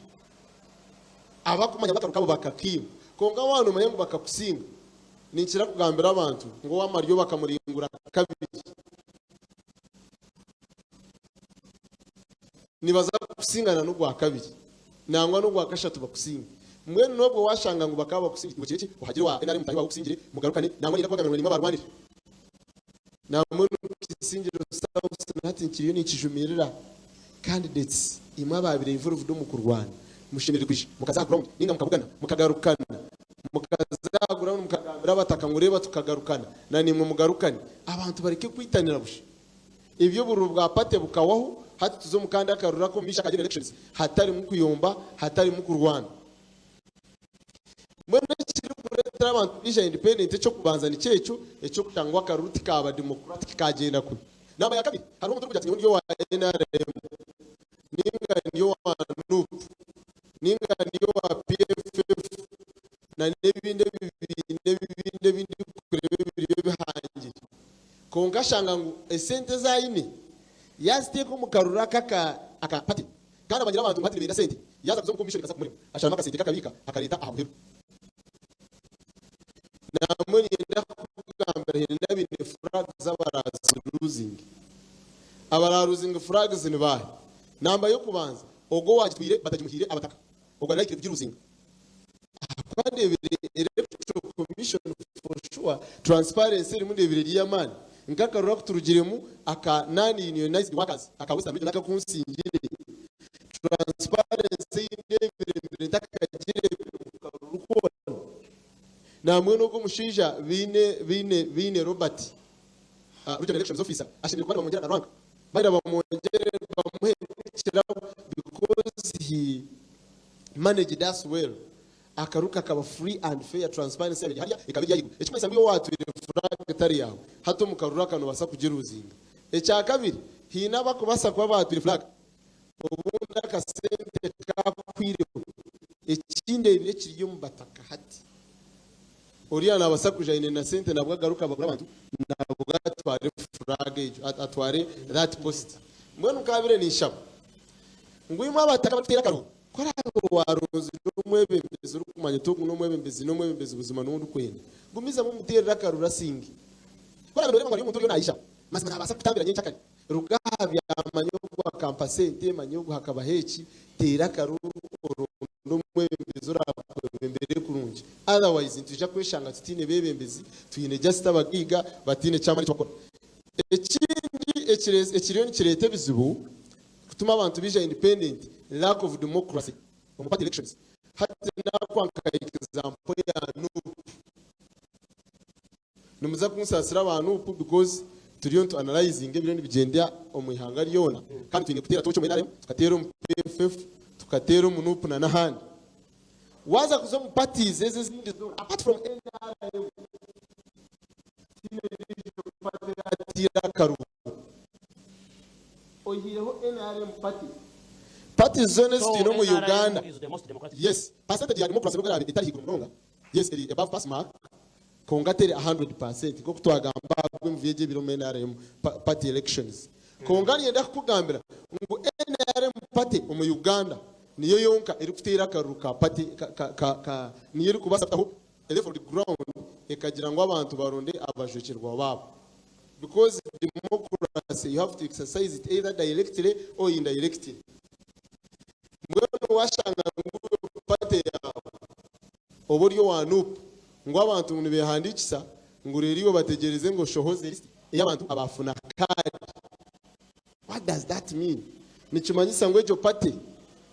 Abakumanya ngu akaruru kaabo bakakaiba. Kwonka waaba nomanya ngu bakakusinga, Ninkira kugambira abantu ngu ow'amaryo bakamuringura kabiri. Nibaza kukusingana n'ogwakabiri nangwa n'ogwakashatu bakusinge. Mbwenu n'obwo waashanga ngu bakaba bakusingire, iwe kire ki ohagire owa nrm mutaahi waawe okusingire mugarukane, nangwa niinyenda kubagambira ngu niimwe abaarwanire. Nambwenu Kisingiro South na hati nkiriyo ninkijumirira candidates imwe ababaire involved omu kurwana mushemereire kwija mukaza aha ground ninga mukabugana mukagarukana mukaza aha ground mukagambira abataka ngu reeba tukagarukana na naimwe mugarukane abantu bareke kwitanira busha eby'obururu bwa party bukawaho hati tuze omu kandi akaruru ak'omu maisho aka general elections hatarimu kuyomba hatarimu kurwana. Mbwenu ekirikureetera abantu kwija independent eky'okubanza nikyo ekyo, eky'okushanga ngu akaruru tikaaba democratic kaagyenda kubi. Namba ya kabiri, hariho omuntu orikugira ati nyowe ndi owa nrm ninga ndi owa nup ninga ndi owa PFF na n'ebindi ebibiina ebindi ebi ndikureeba ebiriyo bihangire. Kwonka ashanga ngu esente ezi aine yaaziteeka omu karuru aka aka party Kandi amanyire abantu ngu hati nibenda sente, yaaza kuza omu commission ekaza kumurema, asharamu akasente ke akabiika akareeta aha muheru. Nambwenu niinyenda kukugambira haine n'abaine flags abaraziruzinge. Abaraaruzinge flags ni baahi? Namba y'okubanza, ogwo owaagitwire batagimuhaire abataka, ogwo ari likely kugiruzinga. Ahakuba ndeebire Electoral Commission for. Transparency erimu ndeebire eri ey'amaani. Nk'akaruru aku turugiremu aka Non-Unionised Workers aka Western Region aku nsingire, transparency ei ndeebire mbire ntakagireebire omu karuru koona. Nambwenu ogwo omushaija Baine Baine Baine Robert, Regional Elections Officer, ashemereire kuba nibamwongyera na rank. Bagira bamwongyere bamuhe n'ekirabo because he managed us well. Akaru kakaba free and fair, transparency yaaba eri hariya ekaba eri ahaiguru. Ekirikumanyisa ngu iwe waatwire flag etari yaawe, hati omu karuru aka noobaasa kugiruuzinga. Ekyakabiri, haine abarikubaasa kuba baatwire flag obundi akasente kaakuhwireho. Eki ndeebire ekiri omu bataka hati, oriya naabaasa kwija aine na sente nabwo agaruke abagure abantu nabwo atware flag egyo, atware that post. Mbwenu nkaabire ninshaba ngu imwe abataka abarikuteera akaruru, Ku oraabe waaronzire omwebembezi orikumanya oti ogu n'omwebembezi n'omwebembezi buzima n'ou ndikwenda, gumizamu omuteerere akaruru asinge. Ku oraabe nooreeba ngu hariyo omuntu oriyo naija, mazima naabaasa kukutambira nyenkyakare, ruga aha bya manya ogu akampa sente, manya ogu hakabaho eki, teera akaruru oronde omwebembezi oraakwebembere kurungi. Otherwise nitwija kweshanga tutaine beebembezi, twine just abagaiga bataine ky'amaani eki bakukora. Ekindi ekiriyo nikireeta ebizibu, Kutuma abantu baija independent lack of democracy omu party elections hati nakuha nka example ya nup nimuza kunsasira aba nup because turiyo nitu analyzinga ebiriyo nibigyenda omu ihanga ryona kandi twine kuteera tochi omu nrm tukateera omu pff tukateera omu nup na nahandi waza kuza omu parties ezi ezindi zoona apart from nrm tihaine endiijo party eratiire akaruru. Oihireho nrm party, parties zoona ezi So twine omu NRM Uganda, is the most democratic. yes, percentage ya democracy n'obu eraabe etari haiguru munonga, yes eri above pass mark, kwonka teri 100% nk'oku twagamba ahabw'emivuyo egi ebiri omu nrm party elections. Kwonka niinyenda kukugambira ngu nrm party omu Uganda niyo yonka erikuteera akaruru ka party, ka, ka, ka, ka, niyo erikubaasa kutaho level ground ekagira ngu abantu baronde abajwekyerwa baabo. Because democracy you have to exercise it either directly or indirectly. Mbwenu washanga ngu party yawe oba ori owa nup ngu abantu ngu nibehandikisa ngu reero iwe bategyereze ngu oshohoze list ey'abantu abafuna card. What does that mean? Nikimanyisa ngu egyo party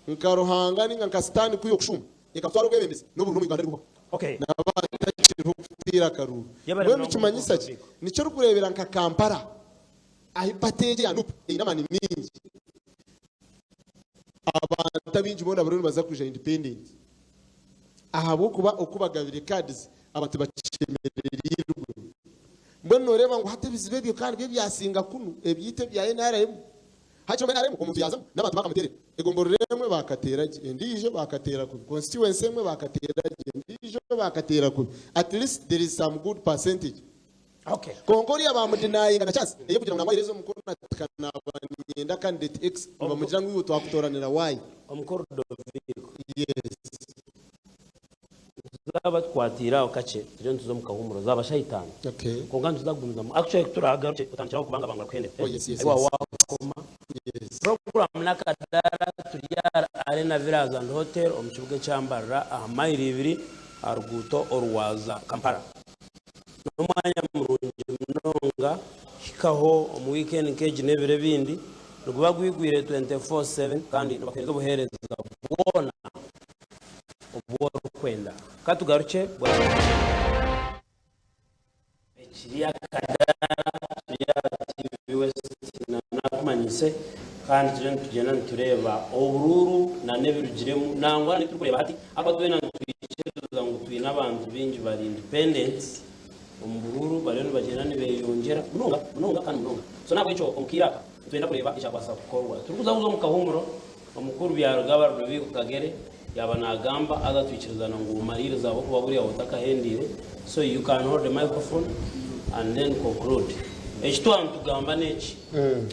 nka Ruhanga ninga nka sitaani ku yokushuma ekatwara obwebembezi n'obururu omu Uganda ribuhwaho. Okay. Naba atakiriho kuteera akaruru. Yebare Mbwenu munonga nikimanyisa ki? Rodrigo. Nikyo orikureebera nka Kampala ahi party egi eya nup eine amaani maingi, abantu abaingi boona bariyo nibaza kwija independent ahabw'okuba oku bagabire cards abantu tibakishemerereirwe. Mbwenu nooreeba ngu hati ebizibu ebyo kandi byo byasinga kunu ebyaitu ebya nrm. Hakiri omu nrm omuntu yaazamu n'abantu bakamuteerera. Egomborora emwe baakateera gye, endiijo baakateera kubi. Constituency emwe baakateera gye, endiijo baakateera kubi. At least there is some good percentage. Okay. Kwonka oriya baamudenyinga na chance ey'okugira ngu nangwa ahereze omukono ati ka naaba niinyenda candidate X, nibamugira ngu iwe twakutoranira Y. Omukuru Doviko. Yes. Tuzaba tukwatiire aho kakye turiyo nituza omu kahuumuro zaaba shaaha itaano Okay. kwonka nituza kugumizamu actually kuturaagarukye otandikiraho kubanga bangura kuhendera Oh, yes, yes, ahi yes. waakoma Yes. Program n'akadaara turi aha Arena Villas and Hotel omu kibuga ekya Mbarara aha mayiro ibiri aha ruguuto orwaza Kampala. N'omwanya murungi munonga hikaho omu wiikendi nk'egi n'ebiro ebindi niguba gwigwire 24/7 kandi nibakuheereza obuheereza bwona obu orikwenda. Ka tugarukye bwanyima. Ekiri akadaara turi aha TV West nakumanyise kandi turiyo nitugyenda nitureeba oburuuru n'ebirugiremu nangwa n'ebiturikureeba hati ahakuba twena nitwikiriza ngu twine abantu baingi bari independent omu buruuru bariyo nibagyenda nibeyongyera munonga munonga kandi munonga so n'ahabw'ekyo omu kaire aka nitwenda kureeba ekyakubaasa kukorwa. Turikuza kuza omu kahuumuro. Omukuru Byarugaba Rudoviiko Kagere yaaba naagamba haza twikirizana ngu omariirize ahabw'okuba buriya otakahendeire so you can hold the microphone and then conclude. Eki twaba nitugamba n'eki,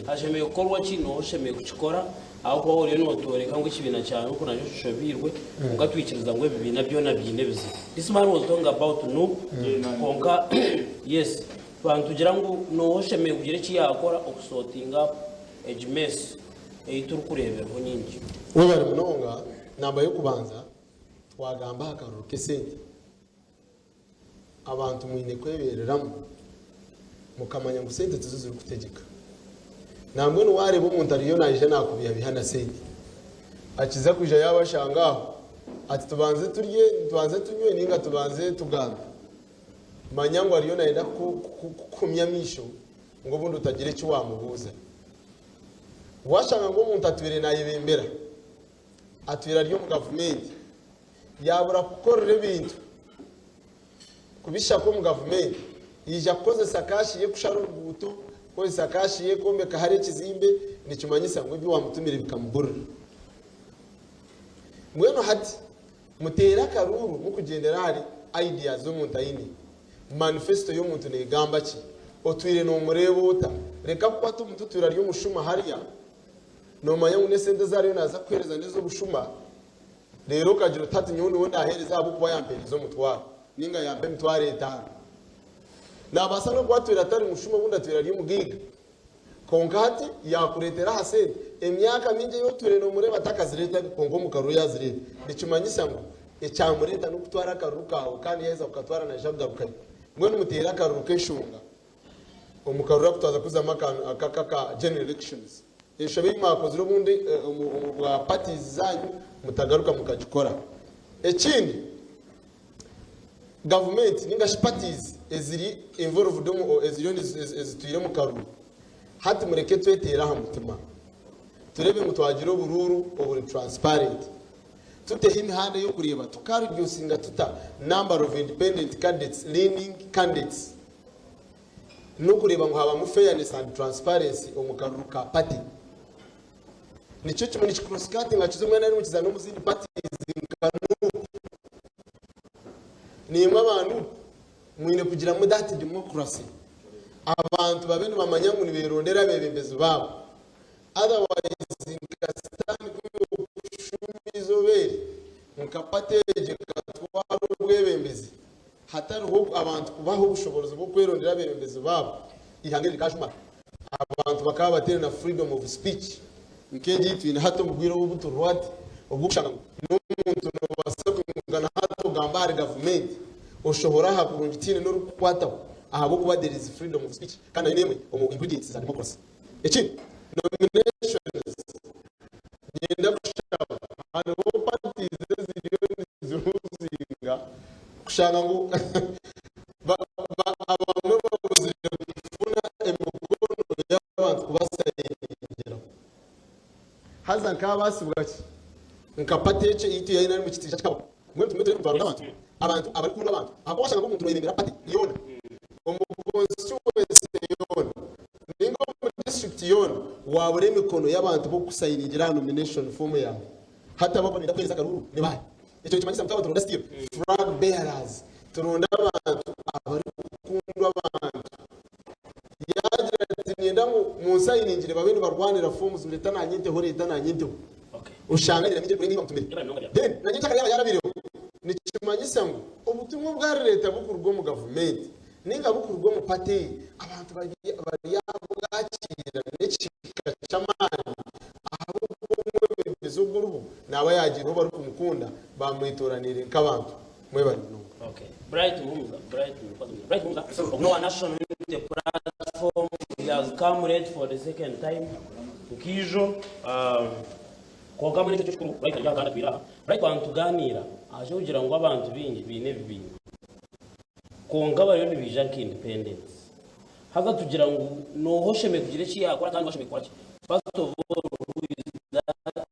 hashemereire kukorwa ki n'oha oshemereire kukikora ahabw'okuba waaba oriyo nootworeka ngu ekibiina kya Nup nakyo kishobeirwe kwonka twikiriza ngu ebibiina byona biine ebizibu. This man was talking about Nup kwonka yes twaba nitugira ngu n'oha oshemereire kugira eki yaakora okusortinga up egi mess. ei turikureeberaho nyingi. Webare munonga, namba y'okubanza twagamba aha karuru k'esente. Abantu mwine kwebereramu mukamanya ngu sente tizo zirikutegyeka. Nambwenu wareeba omuntu ariyo naija nakubihabiha na sente, akiza kwija yabashanga aho ati tubanze turye, tubanze tunywe ninga tubanze tugambe, manya ngu ariyo nayenda kukuhumya amaisho ngu obundi otagira eki wamubuuza. Washanga ngu omuntu atwire nayebembera, atwire ari omu gavumenti, yabura kukukorera ebintu, kubishaka omu gavumenti, yaija kukozesa kashi ye kushara oruguuto, kukozesa kashi ye kwombeka hare ekizimbe, nikimanyisa ngu ebi wamutumire bikamuburira. Mbwenu hati muteere akaruuru mukugyendera ahari ideas z'omuntu aine. Manifesto y'omuntu negamba ki? Otwire nomureeba ota? Reka kukwata omuntu otwire ari omushuma hariya, nomanya ngu n'esente ezi ariyo naaza kukuheereza n'ez'obushuma, Reero okagira oti, Hati nyowe niwe ndaaheereza ahabw'okuba yampeereza omutwaro, nainga yampa emitwaro etaano. Naabaasa n'okuba atwire atari mushuma, obundi atwire ari omugaiga. Kwonka hati yaakureetera aha sente. Emyaka mingi ei otwire noomureeba takazireetaga, kwonka omu karuru yaazireeta. Nikimanyisa ngu ekyamureeta n'okutwara akaruru kaawe, kandi yaaheza kukatwara naija kugarukayo. Mbwenu muteere akaruru k'enshonga. Omu karuru aku twaza kuzamu aka aka general elections. Enshobe ei mwakozire obundi omu bwa parties zanyu mutagaruka mukagikora. Ekindi gavumenti ninga shi parties eziri involved omu eziriyo ezitwire omu karuru hati mureke tweteere aha mutima tureebe ngu twagira oburuuru oburi transparent. Tuteho emihanda ey'okureeba tuka reducinga tuta number of independent candidates, leaning candidates. N'okureeba ngu habamu fairness and transparency omu karuru ka party. Nikyo kimwe niki cross cutting kiza omu NRM kiza n'omu zindi parties nka NUP. Naimwe aba NUP mwine kugiramu that democracy. Abantu babe nibamanya ngu niberondera abebembezi baabo. Otherwise nka sitaani ku yokushuma eizooba eri nka party egyo ekatwara obwebembezi hatariho abantu kubaha obushoborozi bw'okwerondera abebembezi baabo, eihanga eri rikajumara. Abantu bakaba bataine na freedom of speech nk'egi ei twine hati omu bwire obu obuturiho hati obw'okushanga ngu n'omuntu nobaasa kwimukana hati ogamba ahari gavumenti oshohore aha kurungi tihaine n'orikukukwataho ahabw'okuba there is freedom of speech kandi nayo n'emwe omu ingredients za democracy. Ekindi, nominations niinyenda kushaba hariho parties eziriyo niziruzinga kushanga ngu abamwe babuzire kufuna emikono y'abantu kubasayiningiraho. Haza nkaabaasibwa ki nka party ekyo ei twine nari mukitiija kikabaho? Mbwenu tumwe turi nitubarunda abantu, abantu abarikukunda abantu. Ahakuba washanga nk'omuntu noyebembera party yoona omu constituency yoona ninga omu district yoona wabura emikono y'abantu b'okukusayiningira aha nomination form yaawe. Hati abo abarikuba nibenda kuheereza akaruuru ni baahi? Ekyo nikimanyisa ngu twaba nituronda still flag bearers, turonde abantu abarikukundwa abantu. Yaagira ati, Niinyenda ngu munsayiningire babe nibarwanira forms reeta naanye nteho, reeta naanye nteho. Oshanga aine mingi erikurenga ei bamutumire. Then na nyenkyakare yaaba yaarabireho, nikimanyisa ngu obutumwa obu arireeta bukuruga omu gavumenti nainga bukuruga omu party ye, abantu baryabwakiira n'ekihika ky'amaani ahabw'okuba omwebembezi oguriho naaba yaagiireho barikumukunda baamwetooraniire nk'abantu. Mwebare munonga. Okay. Bright Muhumuza, Bright Muhumuza, Bright Muhumuza, ogwo wa National Unity Platform, he has come late for the second time. Nkiijo, kwonka mbwenu ekyo kikuru, Bright ari aha kandi atwire aha. Bright twaba nitugaaniira, aje kugira ngu abantu baingi baine ebibiina. Kwonka bariyo nibaija nka independents. Haza tugira ngu nooha oshemereire kugira eki yaakora kandi oshemereire kukora ki? First of all, who is that?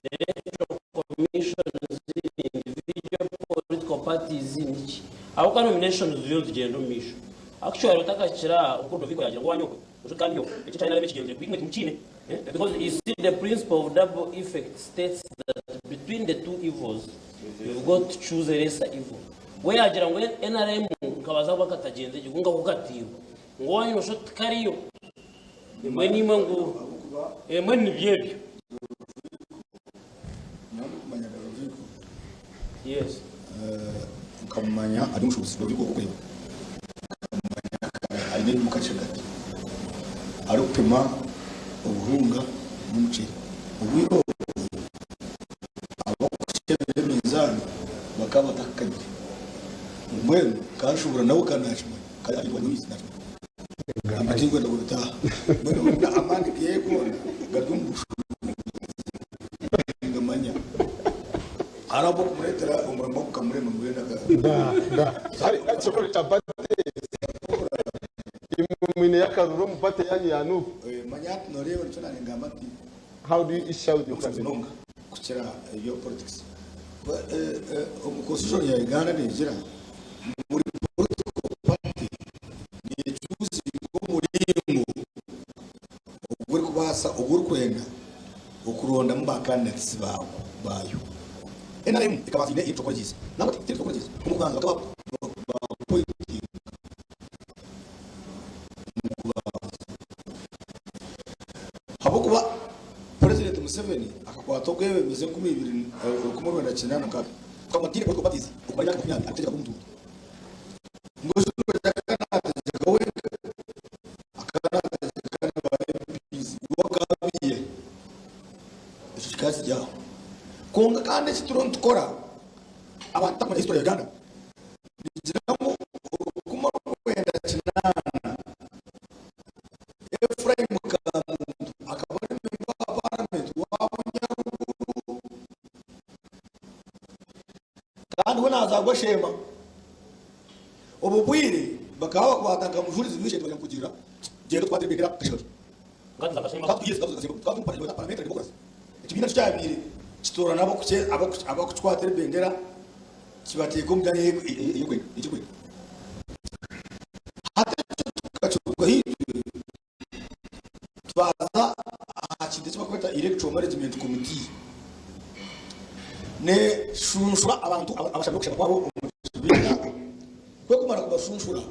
The electoral commission individual political parties niki? Ahabw'okuba nominations ziriyo nizigyenda omu maisho. Actually otakakira aha, oku Rodoviko yaagira ngu owanyu okwe, oju kandi okwe, ekyo ekya NRM ekigyenzire kubi imwe timukiine. Because you see the principle of double effect states that between the two evils, you've got to choose a lesser evil. We yaagira ngu NRM nkabaza kuba katagyenze gye, kwonka ko katiirwe. Ngu owanyu noshusha oti tikariyo. Mbwenu imwe ngu mbwenu nibyo ebyo. Nyowe ndikumanyaga Rodrigo. Yes. Nkamumanya ari omushubuzi Rodrigo ogw'okureba. Nkamumanya kare aine eduuka Kishagati arikupima obuhunga n'omuceeri. Obwire obwo abarikukyebera eminzaani bakaba batakakanyire. Mbwenu kanshubura nawe kandi nakimanya kandi ari rwanyise nakimanya. Namba tinkwenda kubitaaha. Mbwenu amaani geye goona gari omu bushubuzi ningamanya. Hariho abokumuretera omurimo gukamurema mbwenu aka. Da da Hari ekikoro kya party imwe mwineyo akaruru omu party yanyu ya Nup. Manya hati noreeba nikyo nangamba nti. How do you issue out your N'obusaasi munonga kukira ebya politics. Omu constitution ya Uganda negira ngu buri political party nechuzinga omuringo ogurikubaasa ogurikwenda okurondamu ba candidates baayo. NRM ekabaasa eine electoral colleges nangwa ti electoral colleges omu kubanza bakaba ba appointinga omu kubanza. Ahabw'okuba Purezidenti Museveni akakwata obwebembezi 1986 tukaguma tutaine political parties okumara emyaka 20 arikutegyeka nk'omuntu Mbwenu shi nogira ngu akaba nategyeka wenka? Akaba nategyeka na ba MPs we akaba abiihe? Ekyo kikaba kiri aho. Kwonka kandi eki turiho nitukora abantu batakumanya history ya Uganda nigira ngu 1980 Ephraim Kamuntu akaba ari memba wa paramenti wa Bunyaruguru kandi we nazaarwa Sheema. Obwo bwire bakaba bakwata nka mujurizi w'eishengye bagira ngu kugira gyenda otukwatire ebendera kashatu. Parliamentary democracy. Ekibiina nikyo kyabaire kitoorana abakukikwatira ebendera kibateeka omu myanya ey'ekikwenda. Hati ekyo tukakirugaho itwe twaza aha kintu eki barikweta Electoral Management Committee. Neeshunshura abantu abashabire okushaba kwabo omu kibiina. Ku ekumara kubashunshura,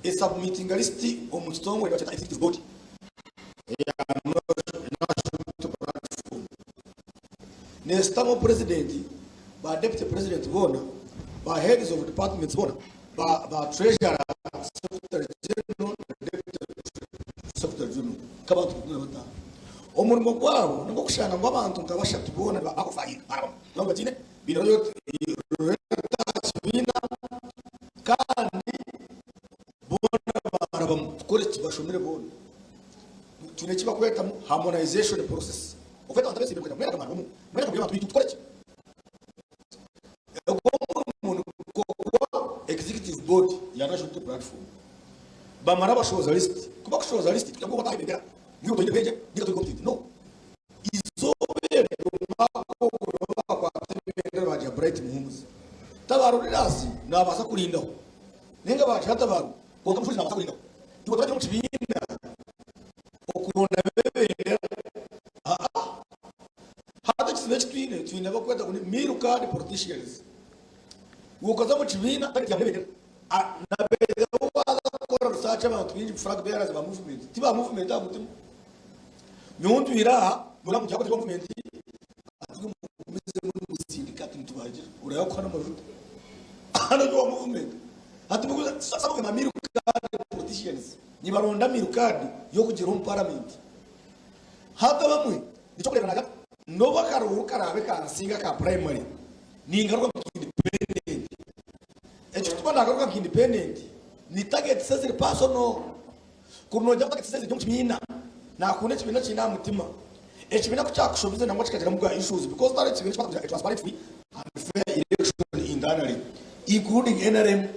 esabumitinga lisiti omu kitongore nibakyeta Executive Board eya National Unity Platform. Neesitamu purezidenti, ba deputy president boona, ba heads of departments boona, ba ba treasurer, secretary general na deputy secretary general nk'abantu 15. Omurimo gwabo nigw'okushanga ngu abantu nka bashatu boona niba qualifyinga barabamu nabo bataine baine royalty aha kibiina kandi boona barabamu kukora eki bashomire boona. Twine eki bakwetamu harmonization process. Okweta abantu abeesiimire kwenda ngu mwena mwarabamu, mwena muri abantu baitu tukore ki? Ogwo omurimo nigukorwa Executive Board ya National Unity Platform. Bamara bashohoza list. Ku bakushohoza list tikugira ngu oba otaaha ebendera ngu iwe toine bwengye ninga tori competent. No. Eizooba eryo omwaka ogwo nibo baakwata ebendera baagiha Bright Muhumuza. Tabaaro Rirasi naabaasa kurindaho ninga baagiha Tabaaro kwonka Mushwezi naabaasa kurindaho. Iwe toragira omu kibiina okuronda b'ebendera. Aa. Hati ekizibu eki twine, twine abakweta ngu ni meal card politicians. Iwe okaza omu kibiina target yawe n'ebendera. Na by the way waaza kukora research abantu baingi flag bearers ba movement ti ba movement aha mutima. Nyowe ntwire aha noreeba ngu tiri movement ati imwe mugumizemu nimusindika ati nitubagira oraabe kuha n'amajuta. Hanu ori owa movement. Hati some of them are meal card politicians. Nibaronda meal card y'okugira omu parliament. Hati abamwe Eky'okureebera naagira ati, N'obu akaruuru karaabe kansinga aka purayimari, ningaruka nka indipendenti. Ekirikutuma naagaruka nka indipendenti ni tageti eziri pasono. Kuri noogira ngu tageti eziri omu kibiina, naakunda ekibiina kiine aha mutima. Ekibiina ku kyakushobize nangwa kikagiramu bwa issues because tihariho ekibiina ekirikubaasa kugira a transparent, free and fair election internally including nrm.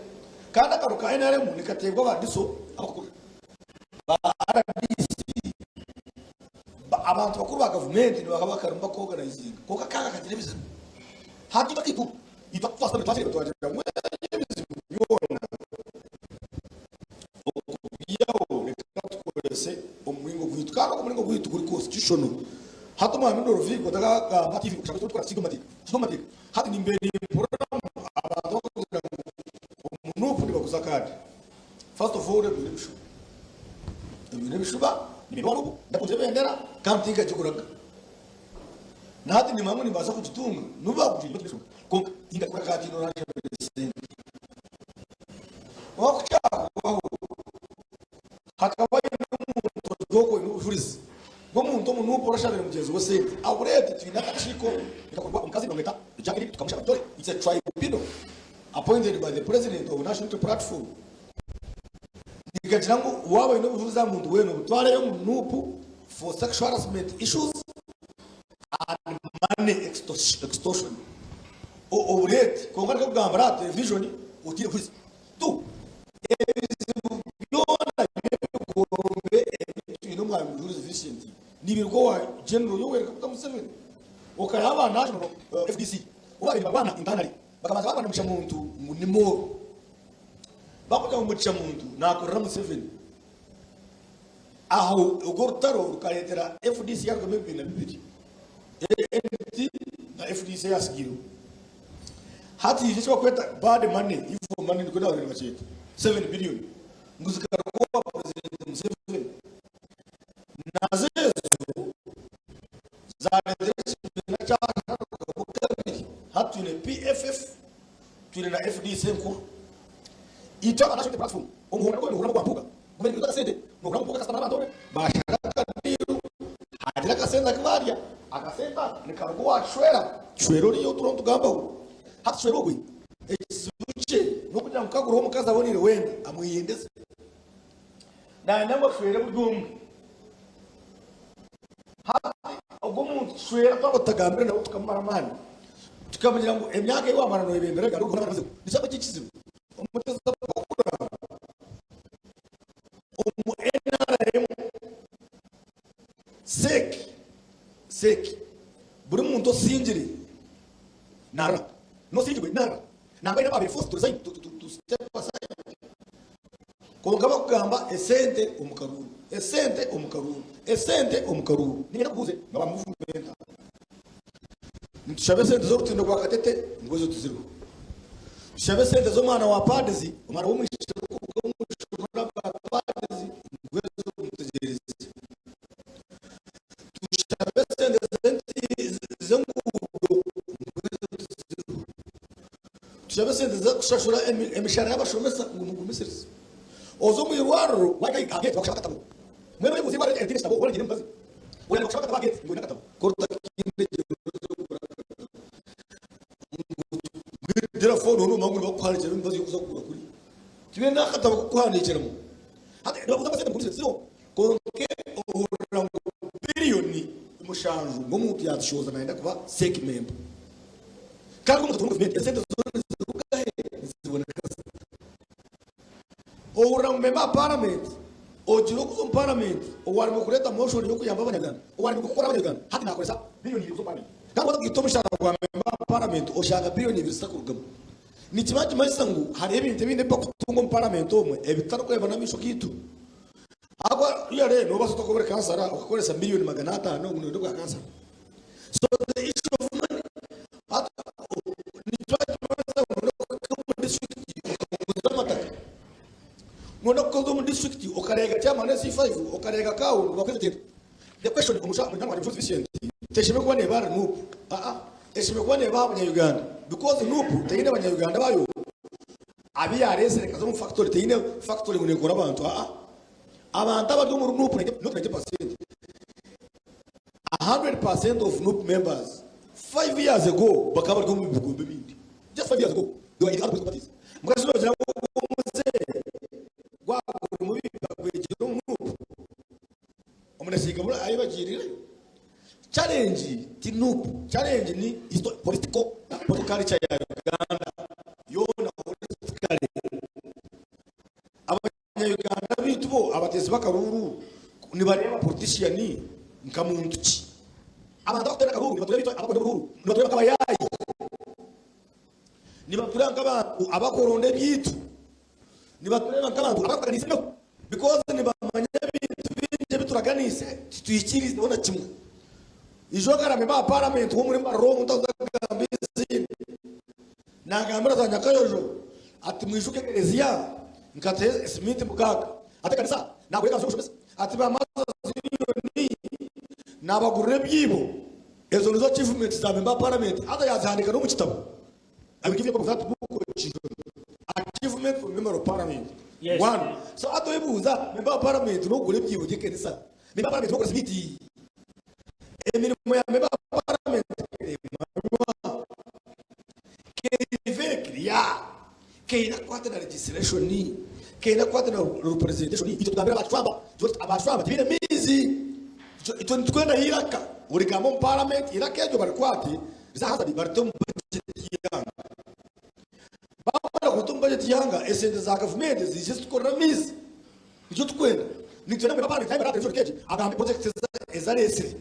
Kandi akaruuru ka nrm nikateebwa ba DISO abarikukurira ba rdc. Abantu bakuru ba gavumenti nibaba bakarimu bakoganizinga kwonka akanga kagira ebizibu. Hati itwe akaitu itwe twasitami twakireeba twagira ngu ebizibu byona okubyihaho reka tukorese omuringo gwaitu kandi ogwo muringo gwaitu guri constitutional. Hati omwami Ndorovigo takagamba ati kushanga eki turikukora kiri omu mateeka, kiri omu mateeka. Hati nimbe nimpurira ngu abantu abarikugira ngu omu Nup nibaguza kaadi. First of all ebyo n'ebishuba. Ebyo n'ebishuba, nimba ogu ndatungire ebendera kandi tinkagiguraga. Na hati nimanya ngu nimbaasa kugitunga n'obu bakugiimba tiine nshonga kwonka tinkagiguraga ka tihaine oranshabire sente. Kwonka ku kyakubaho hakaba haine omuntu ori okwo oine obujurizi bw'omuntu omu nup orashabire mugyenzi we sente, abureete twine akakiiko nikakorwa omukazi bamweta Jacqueline Tukamushaba Victoria, it's a tribunal appointed. appointed by the president of National Unity Platform nikagira ngu waaba oine obujulizi aha muntu weena obutwareyo omu NUP for sexual harassment issues and money extortion. Obureete kwonka reka kugambira aha television otiine bujulizi. Tu ebizibu byona by'ebigombe ebi twine omwami Mujulizi Vincent nibiruga owa General Yoweri Kaguta Museveni. Okareeba aba National FDC obu baabaire nibarwana internally bakabanza baarwana Mugisha Muntu ngu ni Moro. Bakugira ngu Mugisha Muntu naakorera Museveni. Aho orwo orutaro rukareetera FDC yarugamu ebibiina bibiri, ANT na FDC eyatsigaireho. Hati haija eki barikweta bad money, evil money nikwo naabaire nibakyeta, 7 billion ngu zikaruga owa Purezidenti Museveni. Nazo ezo zaareetera ekibiina kyasharukamu kabiri. Hati twine PFF twine na FDC enkuru. Itwe aba National Unity Platform omuhurano gwona niguhurira ogwa Mpuuga. Guvernment niguta akasente nohurira ngu Mpuuga kasitama n'abantu be bashara akadiiru hagira akasente aku barya. Akasente ako nikaruga owa Kishwera. Kishwera oriya ou turiho nitugambaho. Hati Kishwera ogwe ekizibu kye n'okugira ngu kaguraho omukazi aboneire weena amweyendeze. Nayenda ngu ashwere buri omwe. Hati ogwo omuntu kishwera twaba tutagambire nawe tukamumara amaani tukamugira ngu emyaka ei wamara noyebembera Uganda oriho n'abazigu nikyaba kiri kizibu. Omuteza program omu NRM sec sec buri muntu osingire narara nosingirwe narara nangwa haine ababaire forced to resign to, to, to step aside. Kwonka bakugamba esente omu karuuru, esente omu karuuru, esente omu karuuru. Niinyenda nkubuuze nga ba movement aba, nitushaba esente z'orutindo rwa Katete ngu ezo tiziriho. Tushabe esente z'omwana wa pads, omwana w'omwishiki orikuruga omu ishomero rya pads ngu ezo mutegyereze. Tushabe esente z'enguudo ngu ezo tiziriho. Tushabe esente z'okushashura emishara y'abashomesa ngu mugumisirize. Oze omu irwariro wahika aha geeti bakushaba akatabo. Mbwenu oyebuuze irwariro eritaine kitabo hoona riine omukazi? Oyanga kushaba akatabo aha geeti ngu oine akatabo. Ku orutakiine kugura akatabo ngu therefore noona omanye ngu nibakukuhandiikira emibazi y'okuza kugura kuri. Tibaine n'akatabo k'okukuhandiikiramu. Hati nibabuuza ngu esente mugumisirize tiziriho. Kwonka ohurira ngu biriyoni mushanju ngu omuntu yaazishooza naayenda kuba CEC member. Kandi omuntu omu gavumenti esente zoona niziruga he? Niziboneka zita? Ohurira ngu member wa paramenti ogira okuza omu paramenti owaremwa kureeta motion y'okuyamba abanyarwanda, owaremwa kukora abanyarwanda hati nakoresa biriyoni ibiri kuza omu paramenti. Kandi waza kugaita omushara gwa member wa paramenti oshanga biriyoni ibiri zitakurugamu. Nikiba nikimanyisa ngu hariho ebintu ebindi ebi bakutunga omu paramenti omwe ebitarikureebwa n'amaisho gaitu. Ahabw'okuba really nobaasa ota kuba ori kansara okakoresa miriyoni 500 ngu noyenda obwa kansara. So the issue of money hati nikiba nikimanyisa ngu noyenda kuhika omu district okaguza amataka, noyenda kuza omu district okareega chairman SC5, okareega CAO ngu bakuhe ezigye. The question omusha munywani wangye Mucuuzi Vincent teshemereire kuba neeba ahari Nup aa eshemereire kuba neeba aha banya Uganda because Nup teine banya Uganda bayo abu yareesire ekaza omu factory teine factory ngu nekora abantu aa abantu abari omuri Nup not 90%. 100% of nup members 5 years ago bakaba bari omu bigombe ebindi just 5 years ago they were in other political parties mbwenu shi nogira ngu ogwo omuze gwaba guri mubi bagwegyire omu nup omunasiiga buri ahi bagiirireyo challenge ti nup challenge ni political culture ya Uganda yoona holistically. Abanya-Uganda beitu bo abateezi b'akaruuru nibareeba politician nka muntu ki? Abantu abakuteera akaruuru nibatureeba itwe abakwenda oburuuru nibatureeba nk'abayaayi? Nibatureeba nk'abantu abakuronda ebyaitu? Nibatureeba nk'abantu abakuraganisa embeho? Because nibamanya ebintu bingi ebi turaganiise tituhikiriizeho na kimwe. Ijo ogarame ba parliament w'omuri Mbarara omuntu akuza kugamba eiziina. Naagambira za Nyakayojo ati, Mwijuke ekereziya nkateho esiminti mukaaga, ati ekanisa naagura ekanzu y'obushomesa, ati ba Mothers Union naabagurira ebyibo, ezo nizo achievements za member wa parliament, haza yaazihandiika n'omu kitabo. I will give you a copy of that book achievement from member of parliament. Yes. One. So hati oyebuuza member wa parliament n'okugura ebyibo by'ekanisa, member wa parliament n'okugura siminti. Emirimo ya member wa parliament neemanywa. Keri very clear. Keine kukwata na legislation, keine kukwata na representation. Itwe tugambire abacwamba, abacwamba tibaine maizi. Itwe nitukwenda eiraka origamba omu parliament, eiraka eryo barikwate rize aha Hansard barite omu budget y'eihanga. Bamara kurita omu budget y'eihanga, esente za gavumenti ziije zitukorere amaizi. Nikyo tukwenda. Nitwenda ngu parliament yaayemera aha television nk'egi agambe projects ezi areetsire.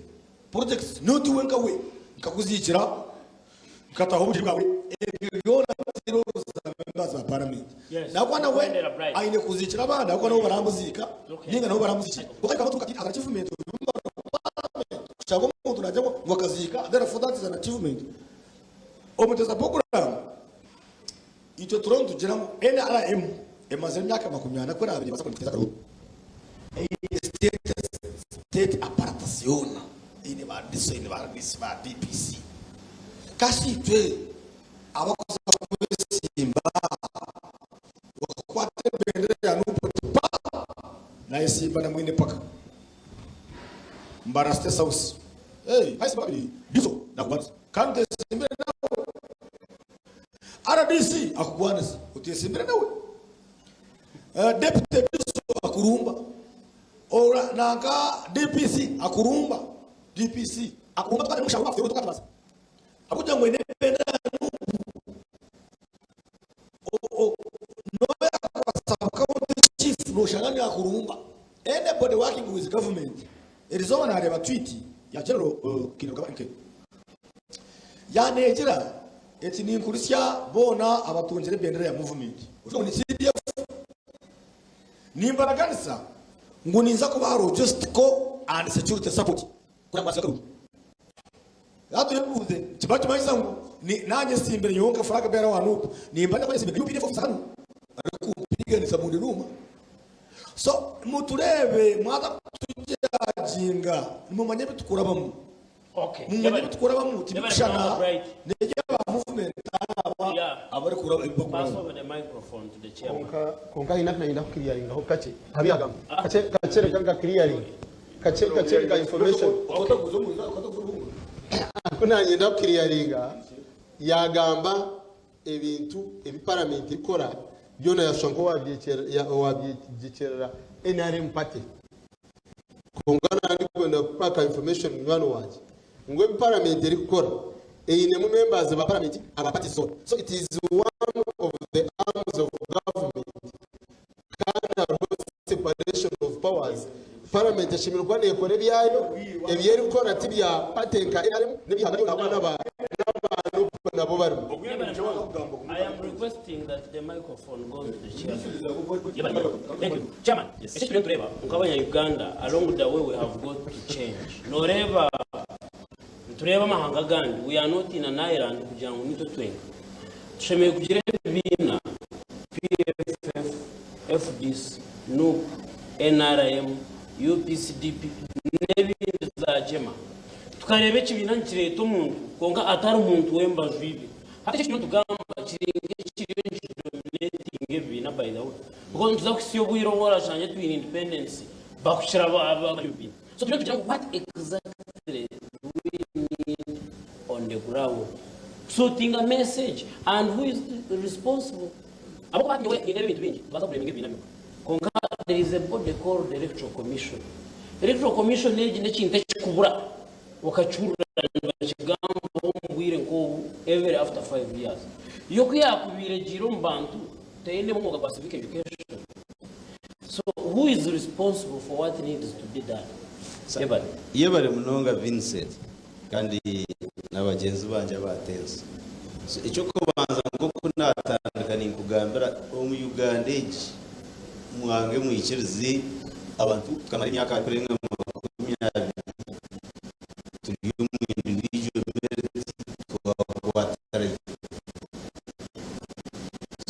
Projects not we nka we, nkakuziikira, nkataho obugyenyi bwawe, ebyo byona ti roles za members ba parliament. Yes, Nakuba nawe Kwendera Bright. aine kuziikira abandi ahabw'okuba nabo baramuziika Okay. ninga nabo baramuziikira. Kwonka hati tukaba tuti as an achievement of member of parliament kushanga omuntu nagira ngu akaziika therefore that is an achievement. Omuteza program Itwe turiho nitugira ngu nrm emazire emyaka 40 ku eraabe neebaasa kuteeza akaruuru, eine state apparatus yoona, eine ba DISO, eine ba RDC, ba DPC. Kasi itwe abakuza kwesimba okakwata ebendera ya NUP oti pa, nayesimba na mwine paka Mbarara State House. Hey, hayesimba babiri, DISO nakugwanisa kandi otesimbire nawe. Rdc akugwanisa otesimbire nawe, Deputy DISO akurumba, ora nanka DPC akurumba, DPC akurumba tukatari mushaho afite tukatabaza ahabw'okugira ngu oine ebendera ya NUP noba yakukwasa county chief noshanga nakurumba. Anybody working with government erizooba nareeba tweet ya General Kainerugaba MK. Yaneegira eti, Ninkuritsya boona abatungire ebendera ya Movement. Ogira ngu ni CDF? Nimbaraganisa ngu ninza kubaha logistical and security support kugira ngu basinge akaruru. Hati oyebuuze, nikiba nikimanyisa ngu naanye nsimbire nyowe nka flag bearer wa Nup, nimba nsimbire nka UPDF officer hanu arikumpiganisa mundinuuma? So mutureebe mwaza kutujudginga nimumanya ebitukurabamu. Okay. Mumanye ebitukurabamu tibikushushana Yebare Bright. n'ebyaba movement aba Yeah. abarikura Pass ebibakuraba. over the microphone to the chairman. Kwonka kwonka haine aku nayenda kukiriyaringaho kakye aha byagamba. Kakye kakye reka nka kiriyaringe. Kakye kakye nka information. Aku nanyenda kukiriyaringa yagamba ebintu ebi paramenti erikukora byona yashusha nk'owabyekyerera NRM party. Kwonka naba ndikwenda kukuha ka information munywani wangye ngu ebi paramenti erikukora einemu members ba paramenti aba party zoona. So it is one of the arms of government kandi hariho separation of powers. Paramenti eshemereire kuba nekora ebyayo, ebi erikukora tibya party nka NRM n'eby'eihanga ryona ahabw'okuba n'aba NUP nabo barimu. I am requesting that the microphone goes to the chairman. Thank you. Chairman, eki turiyo nitureeba nk'abanya Uganda along the way we have got to change. Noreeba nitureeba amahanga agandi we are not in an island kugira ngu nitwe twenka. Tushemereire kugira ebibiina PFF, FDC, NUP, NRM, UPCDP n'ebindi za JEMA. Tukareeba ekibiina nikireeta omuntu kwonka atari muntu w'embaju ibiri. Hati eki turiyo nitugamba kiri nk'ekiriyo nikidominatinga ebibiina by the way because nituza kuhitsya obwire obu orashangye twine independence bakukira abari omu bibiina. So turiyo nitugira ngu what exactly do we need on the ground kusortinga message and who is responsible? Ahabw'okuba hati nyowe nindeeba ebintu bingi nitubaasa kureminga ebibiina bimwe kwonka there is a body called electoral commission. Electoral commission egi n'ekintu ekikubura okakihurira nibakigambaho omu bwire nk'obu every after 5 years. Yo ku yaakubaire egiire omu bantu teinemu omwoga gwa civic education. So who is responsible for what needs to be done? Yebare. Yebare munonga Vincent kandi na bagyenzi bangye aba Tensi. So eky'okubanza nk'oku naatandika ninkugambira omu Uganda egi mwange mwikirize abantu tukamara emyaka erikurenga 20 turi omu individual merit twakwatirayo.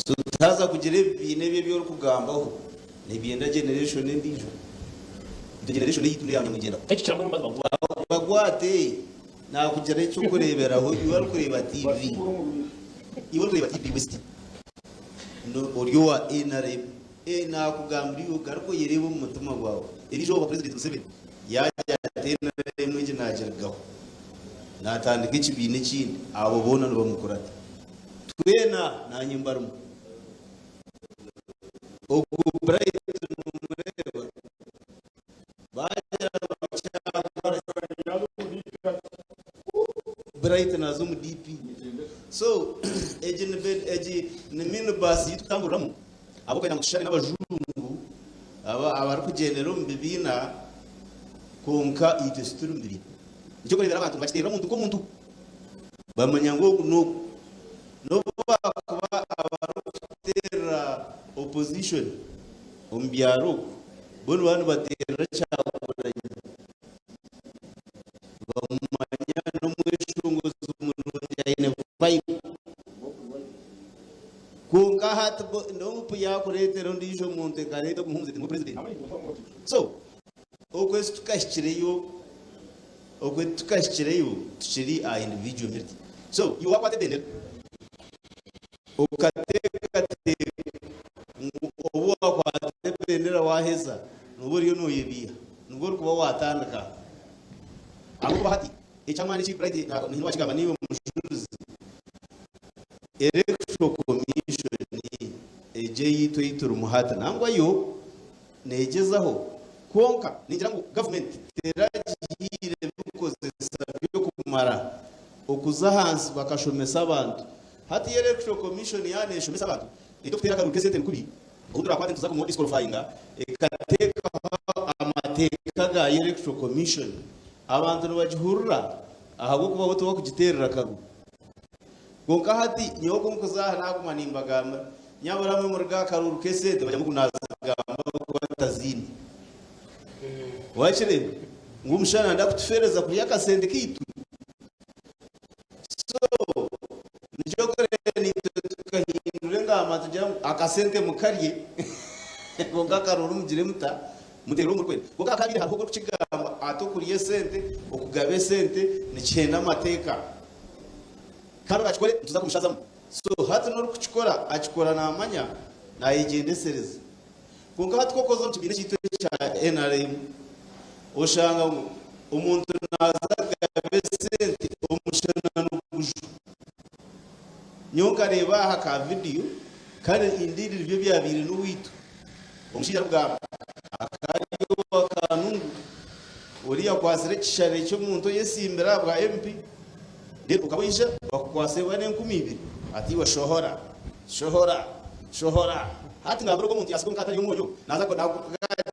So tutaza kugira ebibiina ebi ebi orikugambaho nibyenda generation endiijo. Itwe generation eyaitu neya nyamwigyenda. Eki kiramu omubazi bagwate. Bagwate nakugira ekyokureberaho iwe orikureeba TV iwe orikureeba TV West no ori owa NRM eh nakugambira iwe garuka oyereebe omu mutima gwawe erizooba president Museveni yagira ati NRM egi nagirugaho natandika ekibiina ekindi abo boona nibamukurata twena nanye mbarimu. Ogu Bright nomureeba bagira ngu Bright naza omu DP. So egi ni egi ni mini bus ei tukutamburiramu ahabw'okwenda ngu tushushane n'abajungu aba abarikugyendera omu bibiina kwonka itwe tituri mu bibiina. Nikyo orikureebera abantu nibakiteerera omuntu nk'omuntu bamanya ngu ogu n'ogu. N'obu baakuba abarikuteerera opposition omu byaro okwo, bo nibaba nibateerera Kyagulanyi. Nibamumanya n'omweshongozi murungi aine vibe. Kwonka hati bo nup yaakureetera ondiijo muntu ekareeta omuhumuza eti niwe president. So okwo esi tukahikireyo, okwo titukahikireyo tukiri aha individual merit. So iwe waakwata ebendera okateekateeka ngu obu waakwata ebendera waaheza nooba oriyo nooyebiiha, nibwo orikuba waatandika. Ahabw'okuba hati eky'amaani eki Bright Muhine waakigamba niiwe mujurizi, Electoral Commission egi eyaitu ei turimu hati nangwa yo Neegyezaho. Kwonka ningira ngu gavumenti teragihaire bikozesa by'okumara okuza ahansi bakashomesa abantu. Hati yo Electoral Commission yaaba neeshomesa abantu, eri okuteera akaruru k'esente nkubi, ou turakwate nituza kumu disqualifyinga, ekateekaho amateeka ga Electoral Commission. Abantu nibagihurira ahabw'okuba bo tibakugiteerera karuru. Kwonka hati nyowe ku nkuza aha naaguma nimbagambira, nyabura mwe muruge aha karuuru k'esente bagire ngu naazigamba ahabw'okuba ntaziine. Waakireeba? Ngu omushana nanda kutufeereza kurya akasente kaitu. So nikyo orikureeba naitwe tukahindura engamba tugira ngu akasente mukarye kwonka akaruuru mugire muta? Muteere ou murikwenda. Kwonka hakaabaire hariho ogurikukigamba ati okurya esente, okugaba esente nikihenda amateeka. Kandi orakikore nituza kumushazamu. So hati n'orikukikora akikora naamanya naayegyendesereza. Kwonka hati ku orikuza omu kibiina kyaitu ekya nrm oshanga ngu omuntu naaza kugaba esente omushana nigujwa. Nyowe nkareeba aha ka vidiyo kandi indeed nibyo byabaire n'owaitu. Omushaija arikugamba akaba ari owa Kanungu oriya akwatsire ekishare ky'omuntu oyesimbire ahabwa MP then okaba oija bakukwasa ewa n'enkumi ibiri ati iwe shohora shohora shohora hati nagambira ogu omuntu yasiga omuka atari omwojo naza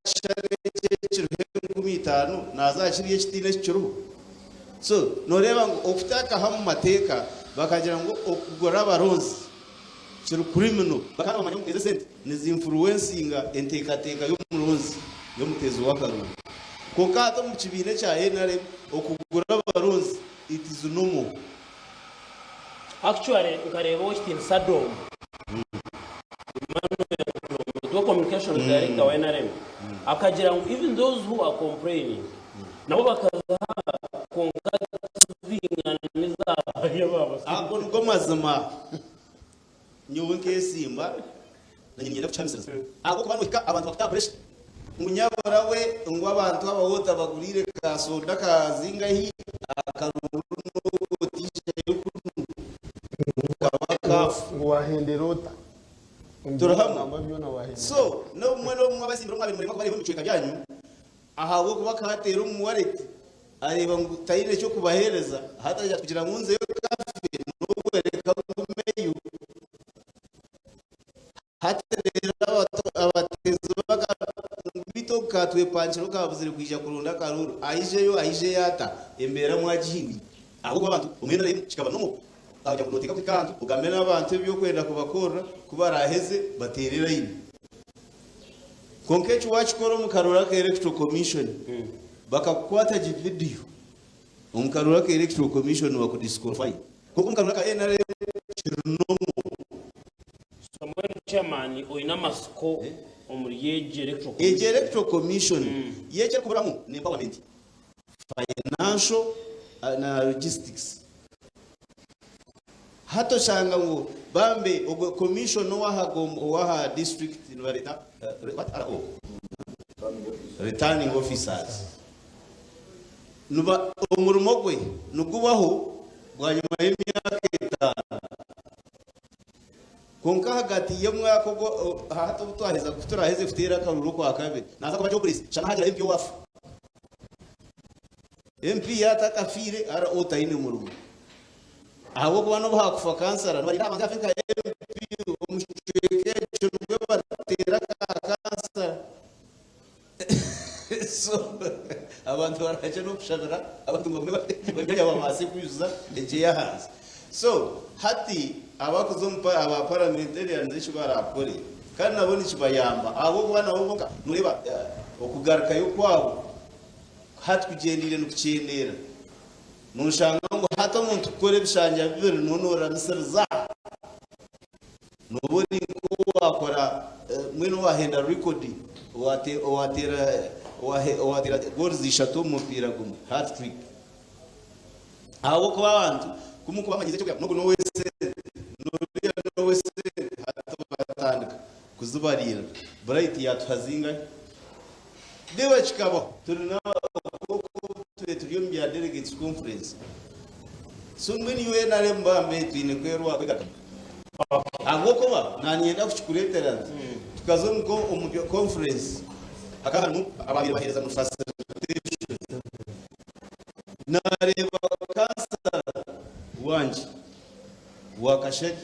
kishare kye ekiriho enkumi itaano naza aha kiriya ekitiine ekikiriho so noreeba ngu okutaakaho omu mateeka bakagira ngu okugura abaronzi Kiri criminal. Bakaba nibamanya ngu ezi esente nizi influencinga enteekateeka y'omuronzi y'omuteezi w'akaruru. Kwonka hati omu kibiina ekya nrm okugura abaronzi it is normal. Actually nkareeba ow'ekitiinisa Doomo, Emmanuel Doomo, niwe communications director wa nrm, akagira ngu even those who are complaining nabo bakaziha kwonka tizingana n'eza bariya abaabasiimire. Ago nigo mazima. Nyowe nkesimba nanye niinyenda kukihamisiriza ahabw'okuba nohika abantu bakutaha pressure ngu nyabura we ngu abantu aba wotabaguriire ka soda ka zingahi akaruru nobu otiijayo kunu kaba kafu. Ngu wahendera ota? Turi hamwe? So nobumwe nobumwe abasimbire omwabaire nimuremwa kubareeba omu bicweka byanyu ahabw'okuba akabateera omu wallet areeba ngu taine ky'okubaheereza hati aija kugira ngu nzeyo kafe n'obwo reka ngumeyo. Hati reero abateezi ngu beitu ogu katwepankire okabuzire kwija kuronda akaruuru aijeyo aijeyo ata embeera mwagihindwire ahabw'okuba abantu omu NRM kikaba normal kugira ngu noteeka kuhika ahantu ogambe n'abantu ebi orikwenda kubakorera ku baraaheze bateere layini. Kwonka eki waakikora omu karoori aka Electoral Commission bakakukwata gi vidiyo omu karoori aka Electoral Commission bakudisqualify. Kwonka omu karoori aka NRM kiri normal. So mbwenu chairman oine amatsiko omuri egi Electoral Egi Commission? Electoral Commission yo eki erikuburamu ni empowerment, financial na logistics. Hati oshanga ngu bambe ogwo commissioner owaha owaha district nibareta what RO returning officers niba omurimo gwe nigubaho bwanyima y'emyaka etaano. Kwonka ahagati y'omwaka ogwo, hati obu twaheza, ku turaaheze kuteera akaruru okwakabiri, naaza kuba jobless, shana haagira MP owaafa. MP yaaba atakafiire, RO taine murimo. Ahabw'okuba n'obu haakufa kansara, nibarinda abanze afe nka MP omu kicweka ekyo nibwo bariteera ka kansara. So abantu barahakye n'okushabira abantu ngu bagume emyanya babaase kwijuza egyo ey'ahansi. So hati abakuza omu aba parliamentarians eki barakore kandi nabo nikibayamba ahabw'okuba nabo bonka noreeba okugarukayo kwabo hati kugyendeire nikukyendeera. Noshanga ngu hati omuntu kukora ebishanja bibiri noona oramisiriza. Nooba ori nk'owaakora mbwenu owaahenda rekodi, owaateera owaateera goals ishatu omu mupiira gumwe, hat trick. Ahabw'okuba abantu ku murikuba mumanyiize eky'okurya n'ogu n'ow'esente, n'oriya n'ow'esente, hati batandika kuzibariirira. Bright yaatuha zingahi? Reeba kikabaho turi na oku tube turi omu bya delegates conference. So mbwenu iwe NRM bambe twine kwerwa kwegarukamu. Ahabw'okuba nanyenda kukikureetera nti tukaza omu omu conference hakaba harimu ababaire baheereza mu facilitation. Nareeba kansara wangye wa Kashari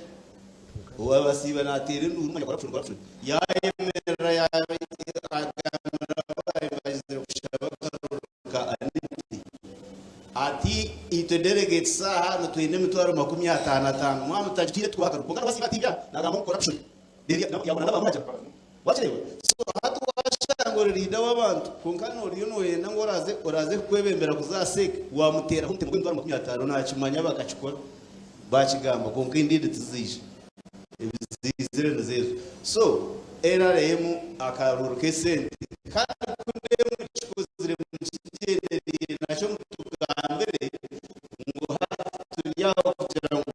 Owaaba asiiba naateera enduuru manya corruption corruption yaayemerera yaagambira abu baizire kushaba akaruru ka Anite ati itwe delegates aha nitwenda emitwaro 50 ataano mwaba mutagitwire titukubaha akaruru kwonka nawe asiiba atiibya naagamba ngu corruption reero yaabona n'abamuragira wakireeba so hati waashanga ori leader w'abantu kwonka nooriyo nooyenda ngu oraaze oraaze kukwebembera kuza aha seeka waamuteeraho omutemo gw'emitwaro 50 naakimanya bakakikora. Bakigamba kwonka endiijo tiziija. Eziizire nizo ezo. So nrm akaruuru k'esente kandi ku ndeeba mukikozire mukigyendereire nakyo mutugambire ngu hati turi aho kugira ngu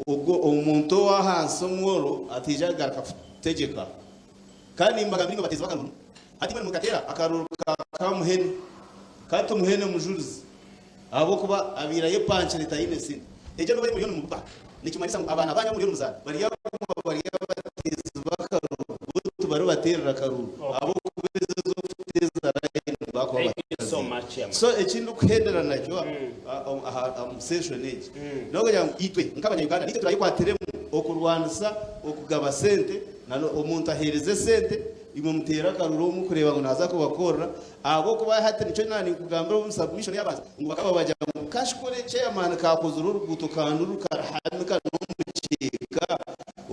ogwo omuntu ow'ahansi omworo ataija kugaruka kututegyeka. Kandi nimbagambira imwe abateezi b'akaruuru, hati imwe nimukateera akaruuru ka Kamuhene kandi Tumuhene mujurizi. Ahabw'okuba abaire ayepankire taine sente. Egyo enoba ei muriyo nimububa nikimanyisa ngu abaana banyu abu muriyo nimuzaara baryaguma bari abateezi b'akaruru bo tibaribateerera karuru ahabw'okuba ezo ez'okuteeza layini baakuba bataziine. So eki ndikuhendera nakyo aha omu session egi n'okugira ngu itwe nk'abanya-Uganda niitwe turayekwatiremu okurwanisa okugaba sente na omuntu aheereze esente imwe muteere akaruru ou murikureeba ngu naaza kubakorera. Ahabw'okuba hati nikyo naaninkugambira omu submission y'abantu ngu bakaba bagira ngu kashikore chairman kaakozire oruguuto kanduru karahamika n'omukyeka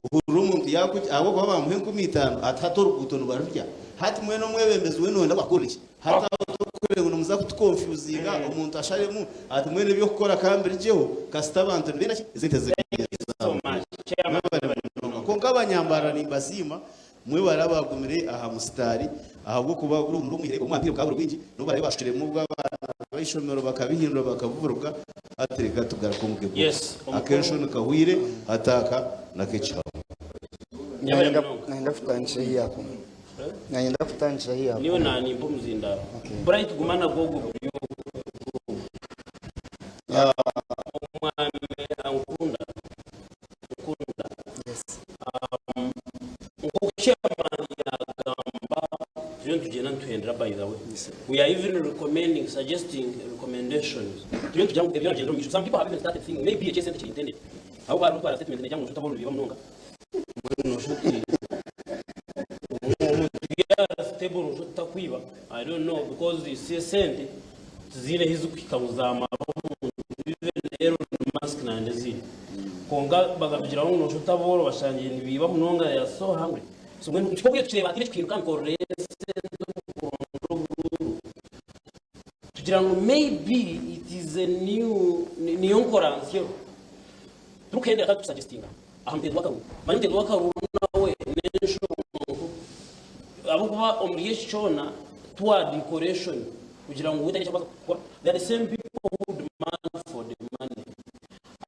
ohurire omuntu yaakugi ahabw'okuba baamuha 5000 ati hati oruguuto nibarurya. Hati mbwenu omwebembezi we nooyenda ngu akore ki? Hati aho torikureeba ngu nimuza kutukonfyuzinga omuntu asharemu ati mbwenu eby'okukora kambirugyeho kasita abantu nibenda ki? Esente Thank you so much chairman. Mwebare munonga. Kwonka abanyambarara nimbasiima Mwebare abaagumire aha musitaari ahabw'okuba guri omurimo omwire omwapire bukaba buri bwingi, n'obu baraabe baashukiremu obw'abaana b'eishomero bakabihindura bakabuburuga, hati reka tugaruke omu kekuutu. Yes, omukuru. Ak'enshoni kahweire, hati aka n'ak'ekihabo. Nyabare munonga. Nayenda kutandikira ahi yaakoma. Nayenda kutandikira ahi yaakoma. Niiwe naanimpa omuzindaaro. Okay. Bright guma nagwo ogwo buryo ogwo. Omwami ankunda. Nkunda. Yes. Nk'oku chairman yagamba turiyo nitugyenda nituhendera by the way. We are even recommending, suggesting recommendations. Turiyo nitugira ngu ebyo biragyenda omu maisho. Some people have even started thinking maybe eki esente kiri intended. Ahabw'okuba hariho otwara statement negira ngu noshuta boona nibiiba munonga. Mbwenu noshuta oti omuntu yaaba stable noshuta otakwiba. I don't know because you see esente tiziine ahi zirikuhika ngu zamara omuntu even Elon Musk nande ezindi. Kwonka bakatugiraho ngu noshusha oti abooro bashangire nibiiba munonga they are so hungry. So mbwenu nikyo tukireeba hatiine ekikuhinduka nkorera esente omu kuronda oburuuru. Tugira ngu maybe it is a new niyo nkora nsya turikuhendera kandi tukusuggestinga aha muteezi w'akaruuru. Manya omuteezi w'akaruuru nawe n'enshonga nkuru ahabw'okuba omuri eki kyona twa decoration kugira ngu we taine eki arikubaasa kukora. They are the same people who demand for the money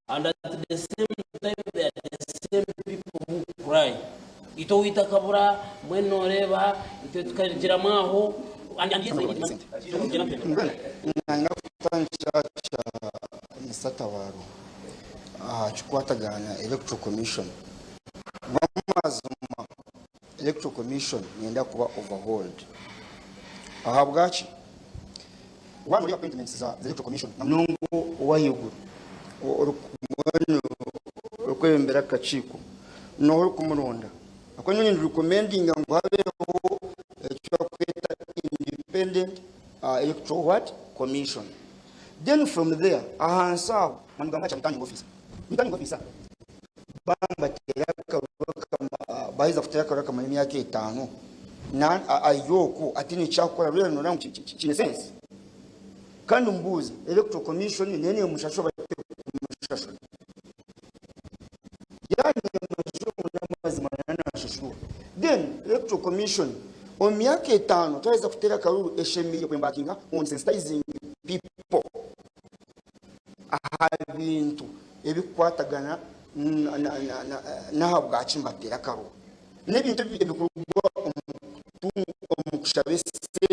and at the same time they are the same people who cry. Itwe owaitu akabura mbwenu noreeba itwe tukagiramu aho and and yes they need money. Turikugyenda nituhendera. Nayenda kutandikira aha kya Mister Tabaro aha kikwatagana na Electoral Commission. Commission neyenda kuba overhauled. Ahabwaki? Waaba ori appointments za Electoral Commission na munonga ow'ahaiguru orikwebembera akakiiko nooha orikumuronda. Ahakuba nyowe ni recommendinga ngu habeho eki barikweta independent electoral what? Commission. Then from there ahansi aho nibagamba ngu returning officer. Returning officer baaba nibateera akaruru baaheza kuteera akaruru akamara emyaka etaano ari okwo ataine eki arikukora reero noreeba ngu kiine sense? Kandi mbuuze electoral commission neyo nemushashura oba terikumushashura? Yaaba nemushashura ngu n'amazima nayo nashashurwa then electoral commission omu myaka etaano twaheza kuteera akaruru eshemereire ku embarkinga on sensitizing people aha bintu ebikukwatagana n'ahabwaki nibateera akaruru. N'ebintu ebikuruga omu kushaba esente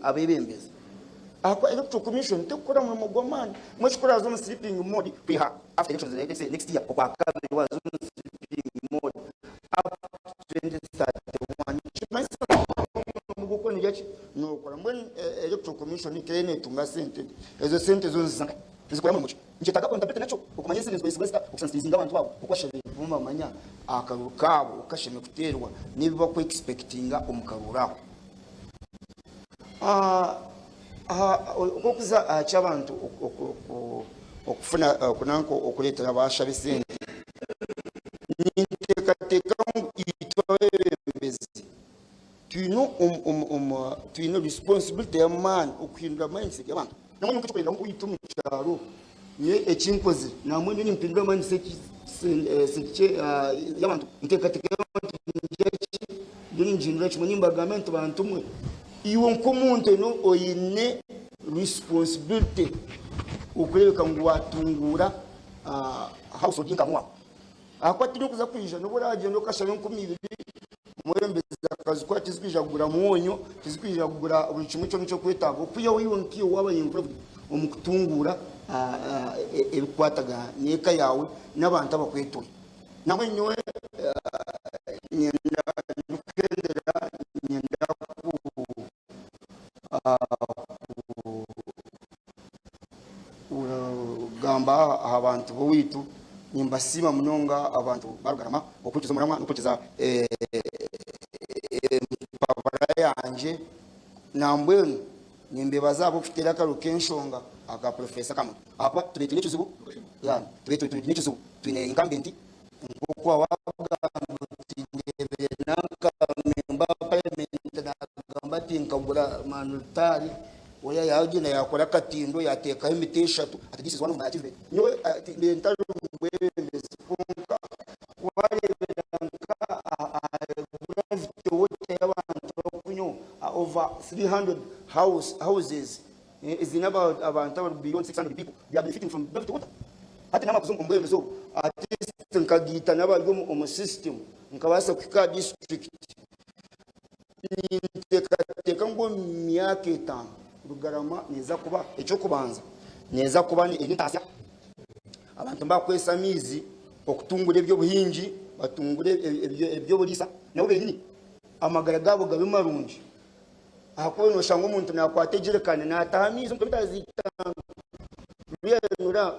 abeebembezi. Ahakuba Electoral Commission terikukora murimo gw'amaani. Mbwenu shi ku oraaze omu sleeping mode kwiha after elections let's say next year Okwakabiri waaza omu sleeping mode up to 2031 nikimanyisa ngu omurimo gw'okukora nigwo ki? Nookora. Mbwenu Electoral Commission ka eriyo neetunga sente, ezo sente zo niziza nkahi? Nizikora murimo ki? Nikyetaaga accountability nakyo okumanya esente nizikoresibwa zita okusensitizinga abantu abo oku bashemereire kuba nibamanya akaruru kaabo oku kashemereire kuteerwa n'ebi baku expectinga omu karuru ako. Oku okuza aha ky'abantu okufuna nanka okureetera baashaba esente, ninteekateeka ngu itwe abeebembezi Twine twine responsibility y'amaani okuhindura mindset y'abantu. Nambwenu nk'ekyokureeberaho nk'owaitu omu kyaro, nyowe eki nkozire nambwenu nimpindura mindset y'abantu, enteekateeka y'abantu ningira ki, nyowe ningihindura kimwe nimbagambira nti bantu mwe, iwe nk'omuntu oine responsibility okureebeka ngu waatunguura household income waawe. Ahakuba tirikuza kwija n'obu oraagyenda okashaba 2000 omwebembezi akazikora tizikwija kugura mwonyo, tizikwija kugura buri kimwe kyona eky'okwetaaga okwihaho iwe nkaiwe waaba involved omu kutunguura ebikukwatagana n'eka yaawe n'abantu abakwetoire. Nambwenu nyowe nyenda ndikuhendera nyenda ku Kugamba aha bantu b'owaitu, nimbasiima munonga abantu ba Rugarama okuhurikiza omuramwa n'okuhurikiza empabura yangye. Nambwenu nimbebaza ahabw'okuteera akaruru k'enshonga aka Purofeesa Kamuntu ahakuba tubaire twine ekizibu, tubaire twine ekizibu twine incumbent nk'oku waagamba oti ndeebire nanka memba wa parliament naagamba ati nkagura manuritaari Oya yaagyenda yaakora akatindo yaateekaho emiti eshatu ati this is one of my achievement. Nyowe mbaire ntari mwebembezi kwonka waareebera nka aha gravity water y'abantu barikunywa over 300 house houses eziine abantu abari beyond 600 people they are benefiting from gravity water. Hati naaba kuza omu bwebembezi obu at least nkagaita n'abari omu system nkabaasa kuhika aha district. Ninteekateeka ngu omu myaka etaano Rugarama neeza kuba eky'okubanza neeza kuba eri entaasya, abantu nibakwesa amaizi okutungura eby'obuhingi, batungure eby'oburiisa nabo benyini amagara gaabo gabe marungi ahakuba noshanga omuntu nakwata ejerikani nataha amaizi omu mita itaano Rweyanura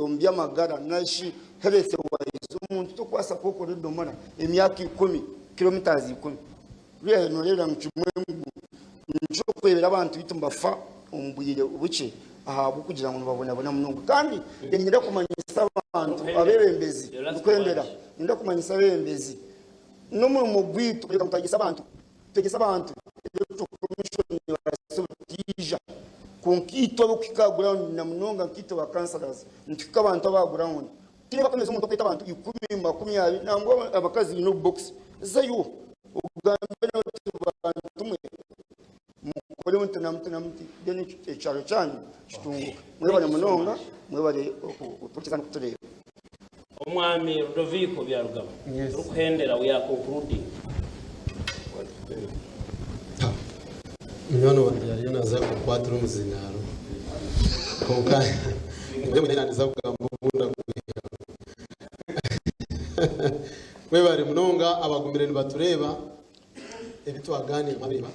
omu by'amagara nari shi health wise omuntu tokubaasa kwokora edomora emyaka ikumi, kilometres ikumi. Rweyanura ngu kimwe ngu nikyo orikureebera abantu beitu nibafa omu bwire bukye ahabw'okugira ngu nibabonabona munonga. Kandi niinyenda kumanyisa abantu abeebembezi, ndikuhendera, niinyenda kumanyisa abeebembezi n'omurimo gwaitu kureeba ngu twayegyesa abantu. Twegyese abantu Electoral Commission nebaasa obutaija kwonka itwe abarikuhika aha ground na munonga nkaitwe ba councillors nituhika abantu aba aha ground tihaine bakwemeza omuntu okweta abantu ikumi 20 nangwa abakazi baine obubokisi zayo ogambe nabo oti bantu mwe mukore muti na muti na muti then ekyaro kyanyu kitunguke. Mwebare munonga mwebare kutuhurikiza n'okutureeba. Omwami Ludoviiko Byarugaba, Turikuhendera, we are concluding. Munywani wangye ariyo naaza kunkwatira omuzindaaro kwonka nindeeba naija kugamba obu ndagwihaho. Mwebare munonga abagumire nibatureeba, ebi twagaaniire mwabireeba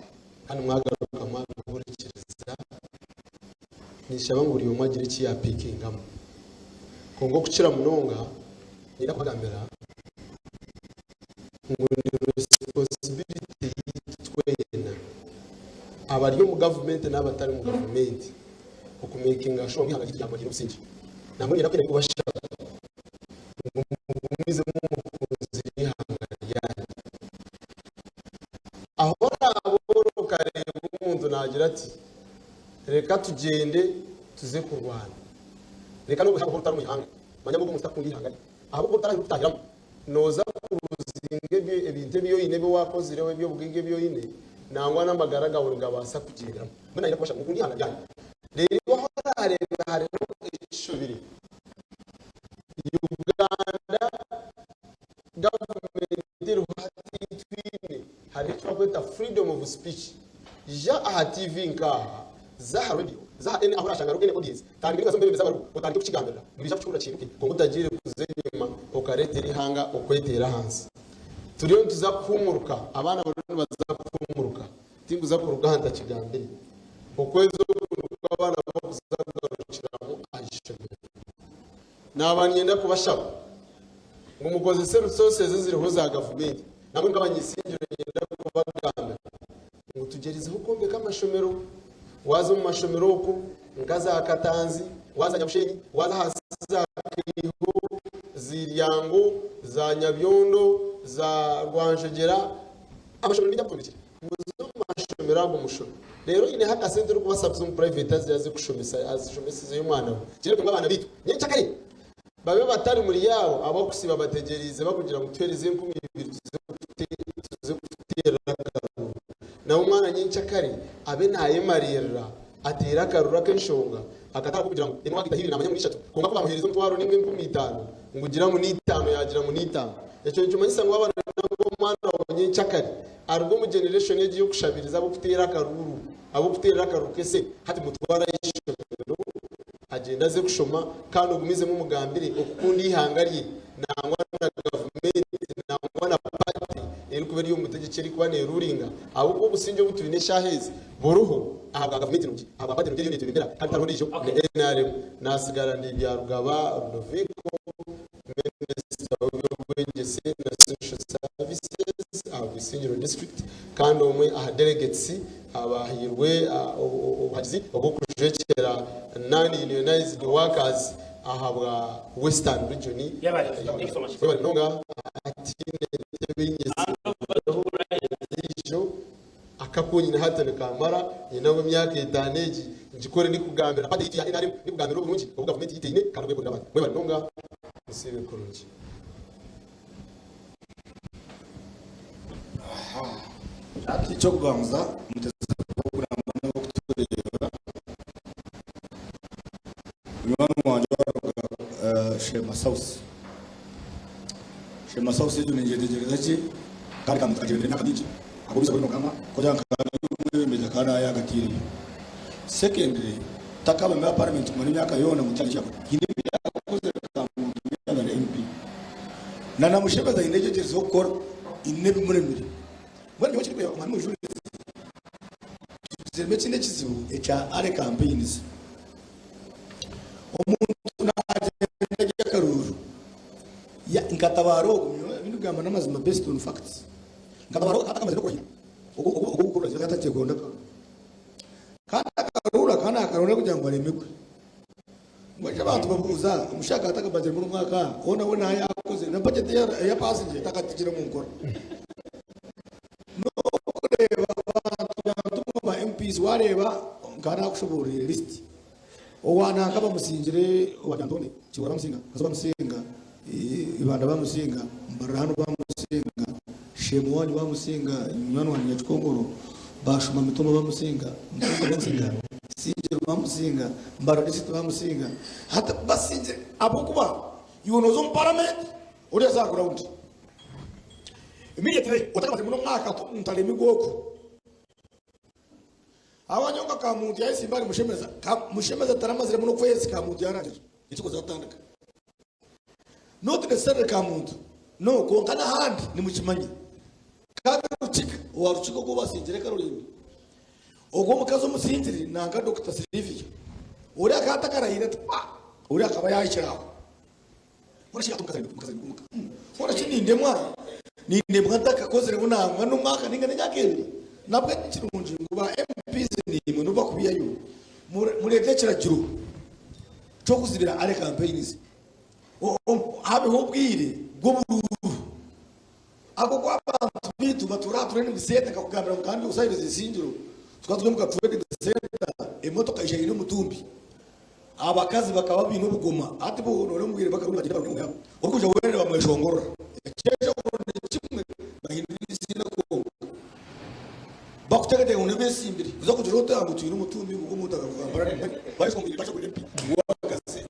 kandi mwagaruka mwabihurikiriza. Ninshaba ngu buri omwe agire eki yaapiikingamu. Kwonka okukira munonga, niinyenda kubagambira ngu ni responsibility yaitu twena, abari omu gavumenti n'abatari mu gavumenti, okumeekinga shuwa ngu eihanga ryaitu ryaguma riine obusingye. Nangwa niinyenda kuhika ndikubashaba ngu mugumizemu mukunzire eihanga ryanyu. Aho oraabe ori okareeba omuntu naagira ati, Reka tugyende tuze kurwana. Reka n'obu haabaho orutaro omu ihanga, manya ngu ogwo muntu takukunda eihanga rye. Ahabw'okuba orutaro ahu rurikutahiramu, nooza kuruzinga ebintu ebi oine, ebi waakozireho, eby'obugaiga ebi oine, nangwa n'amagara gaawe nigabaasa kugyenderamu. Mbwenu naayenda kubashaba ngu mukunde eihanga ryanyu. Reero iwe ahu oraareebe hariho ekishobire, Uganda gavumenti eriho hati ei twine, hariho eki barikweta freedom of speech. Ija aha TV nk'aha, za aha radio, za aha any ahu oraashanga hariho any audience, tandika ninga za omu beebembezi abariho, otandike kukigambirira. Nibaija kukihurira kihinduke. Kwonka otagiire kuza enyima okareetera eihanga okweteera ahansi. Turiyo nituza kuhuumuruka, abaana bariyo nibaza kuhuumuruka. Tinkuza kuruga aha ntakigambire. Okwezi oku nikwo abaana barikuza kugarukiramu aha ishomero. Naaba niinyenda kubashaba ngu mukozese resources eziriho za gavumenti. Nabwo nk'abanyisingiro niinyenda kubagambira ngu tugyerizeho kwombeka amashomero. Waaza omu mashomero okwo nka za Katanzi, waaza Nyabushenyi, waaza ahansi za Kaiho, Ziryango, za Nyabyondo, za Rwanjogyera, amashomero niingira kutwombekire. Muze omu mashomero ago mushome. Reero oineho akasente orikubaasa kuza omu private aze aze kushomesa azishomesizeyo omwana we. Kireebeke ngu abaana baitu nyencakare babe batari muri abo abakusiiba bategyereize bakugira ngu tuheereze 2000 tuze kuteera akaruru. Nawe omwana nyencakare abe nayemariirira ateere akaruru ak'enshonga akatari ak'okugira ngu emwaka etahiire naamanya ngu n'ishatu kwonka ku bamuheereza omutwaro nainga 5000 ngu gira ngu n'itaano yaagira ngu n'itaano. Ekyo nikimanyisa ngu waaba nooyenda ngu omwana waawe nyencakare aruge omu generation egi y'okushabiriza ab'okuteera akaruuru, ab'okuteerera akaruuru k'esente, hati mutware aha ishomero agyende aze kushoma kandi ogumizemu omugambire okukunda eihanga rye nangwa na gavumenti nangwa na party erikuba eri omu butegyeki erikuba neruringa ahabw'okuba obusingye obu twine eshaaha ezi buriho ahabwa gavumenti nungi ahabwa party nungi eriyo netwebembera kandi tihariho ondiijo ni nrm. Nasigara ndi Byarugaba Rudoviko Minisita w'eby'obwegyese na Social Services aha Bwisingiro District kandi omwe aha delegates abahairwe obuhagizi obw'okujwekyera Non-Unionised Workers ahabwa Western Region. Webare munonga hatiine ntebe ei nyezirweho endiijo. Aka konyine hati nikamara nyine emyaka etaano egi ngikore ndikugambira party yaitu ya nrm ndikugambira oburungi obu gavumenti yaitu eine kandi obwekorera abantu. Mwebare munonga musiibe kurungi. Hati eky'okubanza muteze puroguramu n'okutureeba munywani wangye owaruga Sheema South. Sheema South egyo ningyetegyereza gye kandi nkagyebembera emyaka mingi ahabw'obuhwezi obu Mukama kugira ngu nkaba ndi omwebembezi akaba naayangatiireyo. Secondly, takaba member wa parliament kumara emyaka yoona ngu tihaine eki yaakora. Haine ebi yaakozire Kamuntu yaaba ari MP. Na na Mushebeza haine eki agyezireho kukora haine ebimuremire. Mbwenu nyowe ekirikureeba omwanya omujurizi tugiziremu ekindi ekizibu ekya early campaigns. Omuntu naagyenda ari akaruuru nkatabaara ogu nyowe ebi ndikugamba n'amazima based on facts. Nkatabaara ogu akamazire n'okurahira ogu ogu ogu okurahira atandikire kuronda akaruuru. Kandi akaruuru aka naakaronda kugira ngu aremegwe. Mbwenu abantu babuuza omushaija akaba atakabazire muri omwaka hoona we naha yaakozire na budget ei apaasingire takatigire omu nkora. N'okureeba abantu bantu ba MPs waareeba nka naakushoboororire list owa nanka bamusingire owa Lyantonde Kiwora bamusinga, Kazo bamusinga, Ibanda bamusinga, Mbarara hanu bamusinga, Sheema owaanyu bamusinga, munywani wangye Nyakikongoro, Bashuma Mitooma bamusinga, Musinga bamusinga, Singiro bamusinga, Mbarara district bamusinga. Hati basingire ahabw'okuba iwe nooza omu paramenti ori aza aha ground. Immediately otakabazire muno omwaka omuntu aremirwe okwo. Aho nyowe nka Kamuntu yayesimba ahari Mushemeza, Mushemeza taramazire muno okwezi Kamuntu yarangirira ekikozi atandika. Not necessarily Kamuntu. No, kwonka n'ahandi nimukimanya. Kandi Rukiga, owa Rukiga ogwo obasingire Caroline, ogwo omukazi omusingire nanka Dokita Sylvia, oriya akaba atakarahiire ati pa, oriya akaba yahikire aho. Hoona shi omukazi ari omukazi ari omuka. Hoona shi nindemwa, nindemwa ntakakozireho nangwa n'omwaka ninga n'emyaka ebiri. Nabwe ni kirungi ngu ba MPs naimwe n'obu bakubihayo, mureete ekiragiro ky'okuzibira early campaigns. Habeho obwire bw'oburuuru. Ahabw'okuba abantu baitu batuura aha training centre nkakugambira ngu kandi osahiriza isingiro tukaba turi omu ka training centre emotoka yaija eine omutumbi abakazi bakaba baine obugoma hati bo noreeba omu bwire bakaruga nibagyenda baruga omu yabo orikwija weena nibamweshongorora ekyeshongoro nikimwe bahindura eiziina kwonka bakuteekateeka ngu n'ebesimbire kuza kugira ota ngu twine omutumbi ngu omuntu akakugambira ngu MP w'abakazi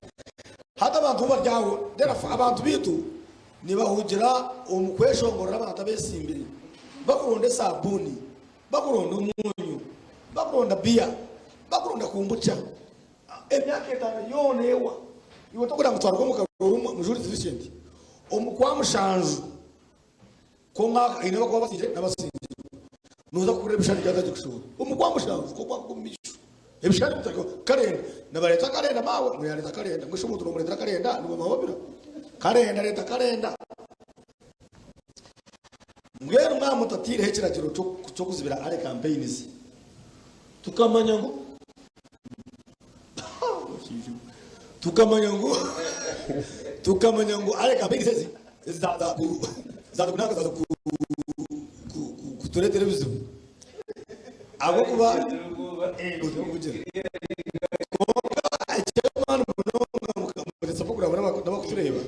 hati abantu bo bari aho therefore abantu baitu Nibahugira omu kweshongorera abantu abesimbire, bakuronda esabuuni, bakuronda omwonyo, bakuronda biya, bakuronda kombucha. Emyaka etano yoona ewa iwe tokugira ngu twaruga omu karuru Mujurizi Vincent omu kwa mushanju kw'omwaka haine abakuba basingire n'abasingirwe. Noza kuhurira ebishushani byatandikire kushohora omu kwa mushanju kw'omwaka ogw'omu maisho. Ebishushani bitandika karenda nibareeta karenda maawe ngu yareeta karenda mbwenu shi omuntu nomureetera karenda nibamuhababira karenda reeta karenda mbwenu mwaba mutataireho ekiragiro ky'okuzibira early campaigns tukamanya ngu tukamanya ngu tukamanya ngu early campaigns ezi zaza kunanka zaza kutureetera ebizibu Ahabw'okuba kwonka eky'amaani munonga mukamukoresa puroguraamu n'abakutureeba,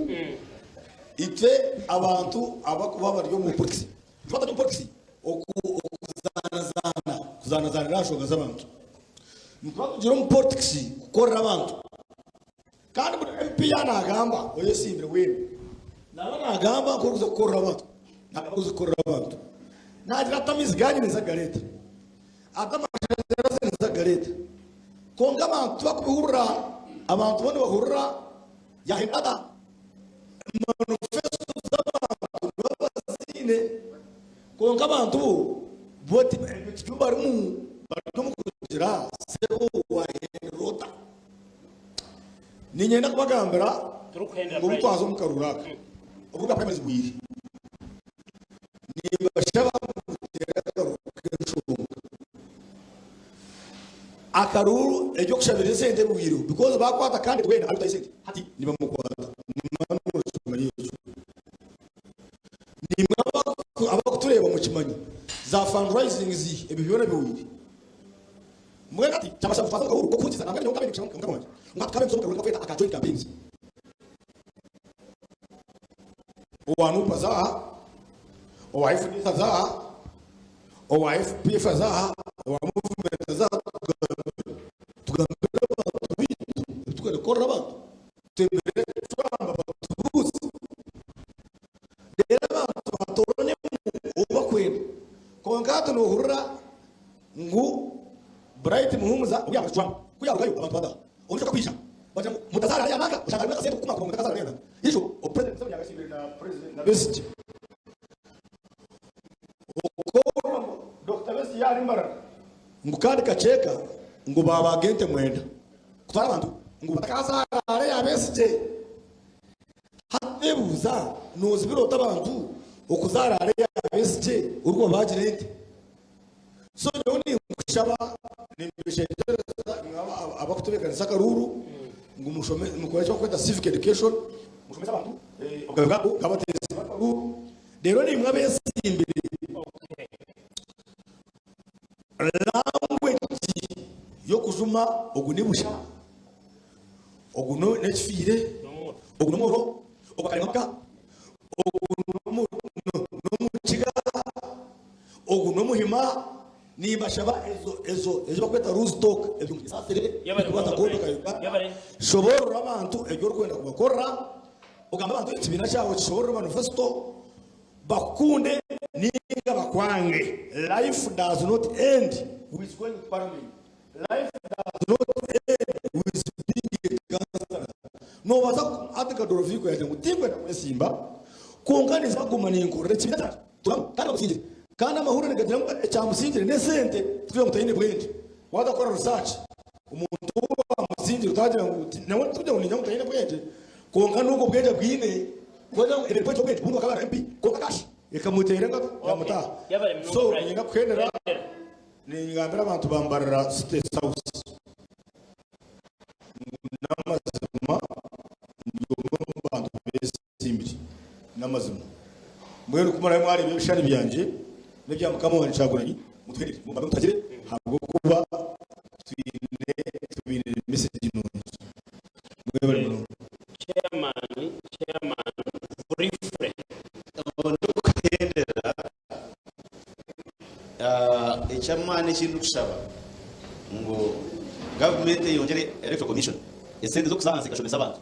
itwe abantu abakuba bari omu politikisi, nituba turi omu politikisi okuzaanazaana, kuzaanazaanira aha nshonga z'abantu. Nituba tugiire omu politikisi kukorera abantu. Kandi buri MP yaaba naagamba oyesiimire weena, naaba naagamba nk'orikuza kukorera abantu, naagamba nk'orikuza kukorera abantu. Naagira ati amaizi gaanyu ninza kugareeta, ati amashanyarazi ninza kugareeta. Kwonka abantu tibakubihurira, abantu bo nibahurira yaahenda ata manifesto z'abantu nibaba baziine, kwonka abantu bo bo tibyo barimu, bari omu kugira sebo waahendera ota? Niinyenda kubagambira ngu obu twaza omu karuuru aka, obu bwa primaries bwire, nimbashaba ngu muteere akaruuru k'enshonga. Akaruuru eby'okushabira esente bihweireho because baakwata candidate weena arikutaho esente hati nibamukwata. Nimanya ekyo. Naimwe abakutureeba mukimanye, za fundraisings ebyo byona bihweire. Mbwenu hati kyabasha kutwaza omu kahuuru k'okuhurikiza nangwa nyowe nkabaire ninkushaba mukama wangye ngu hati tukabe nituza omu kahuuru kakweta aka joint campaigns. Owa nup aza aha, owa fdc aza aha, owa FPF aza aha, owa movement aza aha tugambe tugambire abantu baitu ebi turikwenda kukorera abantu twemere twamba batubuuze reero abantu batoranemu ou bakwenda kwonka hati nohurira Ngu Bright Muhumuza obu yaabaire kucwamu ku yaarugayo abantu baataaha. Ondiijo akakwija bagira ngu mutazaara hariya nanka oshanga harimu akasente k'okukumaakuma ngu mutakazaara hariya nanka. Ijo obu President Museveni yaabaire asiibire na President na Besigye okoorora ngu Dokita Besigye yaaba ari Mbarara ngu kandi kakyeka ngu baabaaga ente mwenda kutwara abantu ngu batakazaara hariya Besigye. Hati nebuuza noozibira ota abantu okuzaara hariya Besigye orikubabaagira ente? So nyowe ninkushaba nimbeshengyereza imwe abakutebeekanisa akaruuru ngu mushome mukore eki bakweta civic education mushomese abantu obugabe bwabo nk'abateezi b'akaruuru reero naimwe abeesimbire language y'okujuma ogu ni busha ogu n'ekifiire ogu n'omworo ogu akarema ka ogu n'omukiga Ogu n'omuhima nimbashaba ezo ezo ezi bakweta loose talk ebyo mubisaasire Yebare tikubaasa munonga kwombeka Brian. Uganda. Yebare. Shoboorora abantu ebi orikwenda kubakorera ogambe abantu ekibiina kyawe kishoboorore manifesto bakukunde ninga bakwange. Life does not end with going to parliament. Life does not end with being a councillor. Nobaasa hati nka Dorofiiko yagira ngu tinkwenda kwesimba. Kwonka ninza kuguma ninkorera ekibiina kyangye turamu kandi bamusingire. Kandi amahurire nigagira ngu ekyamusingire n'esente tikugira ngu taine bwengye. Waaza kukora research omuntu ou bamusingire otagira ngu nawe tikugira ngu niinyija ngu taine bwengye kwonka n'obwo bwengye abwine kugira ngu ebintu eby'obwengye obundi akaba ari MP kwonka cash ekamuteera engaro yamutaaha. So niinyenda kuhendera ningambira abantu ba Mbarara City South ngu n'amazima ndi omwe omu bantu besiimire. N'amazima. Mbwenu ku muraabe mwareeba ebishushani byangye n'ebya mukama wangye Kyagulanyi, mutuhendere, mugambe mutagire, ahabw'okuba twine tubainire mesegi nungi. Mwebare munonga. Chairman, Chairman, briefly. Ndikuhendera, eky'amaani eki ndikushaba ngu gavumenti eyongyere Electoral Commission esente z'okuza ahansi ekashomesa abantu.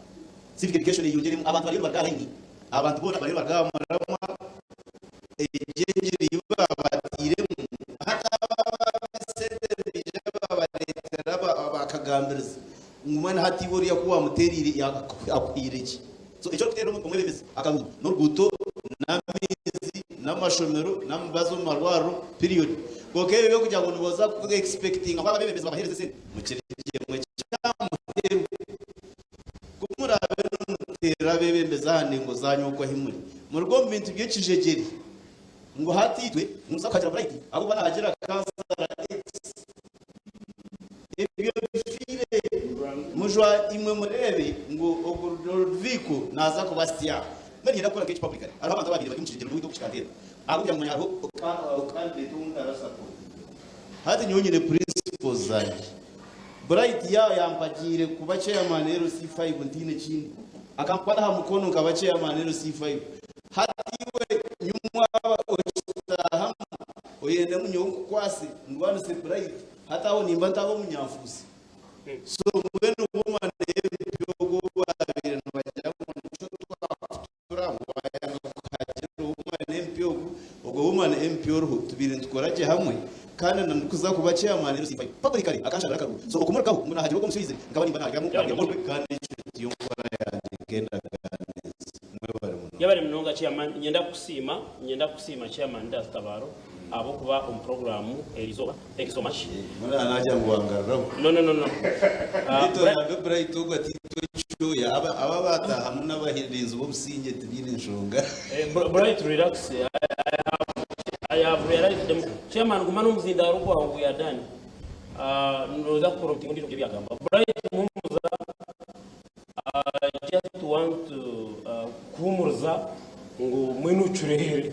Civic education eyongyeremu abantu bariyo nibaruga aha layini, abantu boona bariyo nibaruga aha muramwa, egyo engyeri ei baabatairemu hati aba ab'esente nibaija babareetera bakagambiriza ngu mbwenu hati iwe oriya ku waamuteereire akuhaire ki? So eki orikuteerera omwebembezi akarungi n'oruguuto n'amaizi n'amashomero n'amibazi omu marwariro period. Kwonka ebyo eby'okugira ngu niboza ku expectinga ngu abebembezi babaheereze esente mukirigyemu eky'aha muheru. Ku muraabe nimuteerera abeebembezi aha ndengo zaanyu okwo ahi muri, muruge omu bintu by'ekijegyere ngu hati itwe nituza kuhagira Bright ahabw'okuba naahagira kansara X. Ebyo bifiire. Mujwa imwe mureebe ngu ogu Ludovico naaza kuba sitya. Mbwenu niinyenda kukora nk'eki publicly. Hariho abantu abaabaire bari omu kijegyero n'owaitu oku kikanteera ahabw'okugira ngu manya hariho candidate ou ntarasapootinga. Hati nyowe nyine principles zangye. Bright ya yampagiire kuba chairman LC5 ntaine kindi. Akankwata aha mukono nkaba chairman LC5. Hati iwe nyumwe aba okitaahamu oyende ngu nyowe nkukwase ndwanise Bright hati aho nimba ntaba omunyanfuusi. So mbwenu woman MP ogwo ou baabaire nibagira ngu nikyo twakutura. Waayanga kuhagira Woman MP ogu, ogwo Woman MP oriho tubaire nitukora gye hamwe kandi na ndikuza kuba chairman LC5 publicly akanshabira akaruru so okumurugaho ngu nahagira ogwo omushaija nkaba nimba naaryamu nkaryamu orwe kandi ekyo tiyo nkora yangye nk'endagaano ezi. Mwebare munonga. Yebare munonga chairman nyenda kukusiima nyenda kukusiima chairman Didas Tabaro ahabw'okuba omu program erizooba thank you so much. Mbwenu naagira ngu wangaruraho. No no no no. Beitu orambe Bright ogwo ataitwe ekishuya. Aba abataahamu n'abarinzi b'obusingye tibaine nshonga. Bright relax I have realized them. Chairman guma n'omuzindaaro gwawe we are done. Noza kukora omutingo ondiijo kugira ebi yagamba. Bright Muhumuza I just want to kuhumuriza ngu mbwenu ocureere.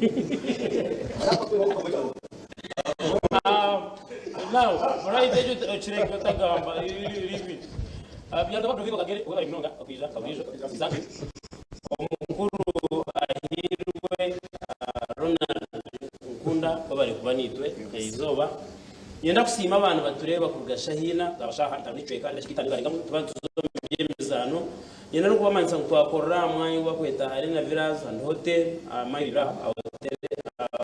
Now, Bright ekyo okireke otagamba, leave it. Byarugaba Ludovico Kagere webare munonga okwija nka buriijo. Thank you. Omukuru Ahiirwe Ronald Nkunda webare kuba naitwe erizooba. Niinyenda kusiima abantu batureeba kuruga Shahina, zaaba shaaha itaano n'ekicweka n'edakiika itaano ezarengamu tuba nituza omu by'emizaano. Niinyenda n'okubamanyisa ngu twakorera aha mwanya ogu barikweta Arena Villas and Hotel aha mayiro ibiri aha hotel aha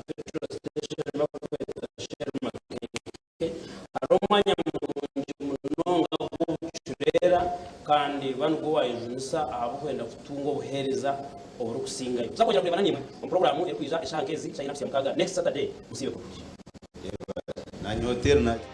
petrol station barikweta Shell Makenke. Hariho omwanya murungi munonga gw'obucureera kandi ba nigwo waayejunisa ahabw'okwenda kutunga obuheereza oburikusingayo. Tuza kwongyera kureebana naimwe omu puroguraamu erikwija eshaaha nk'ezi, shaaha ina kuhitsya mukaaga next Saturday. Musiibe kurungi. Nanye hotel nagye.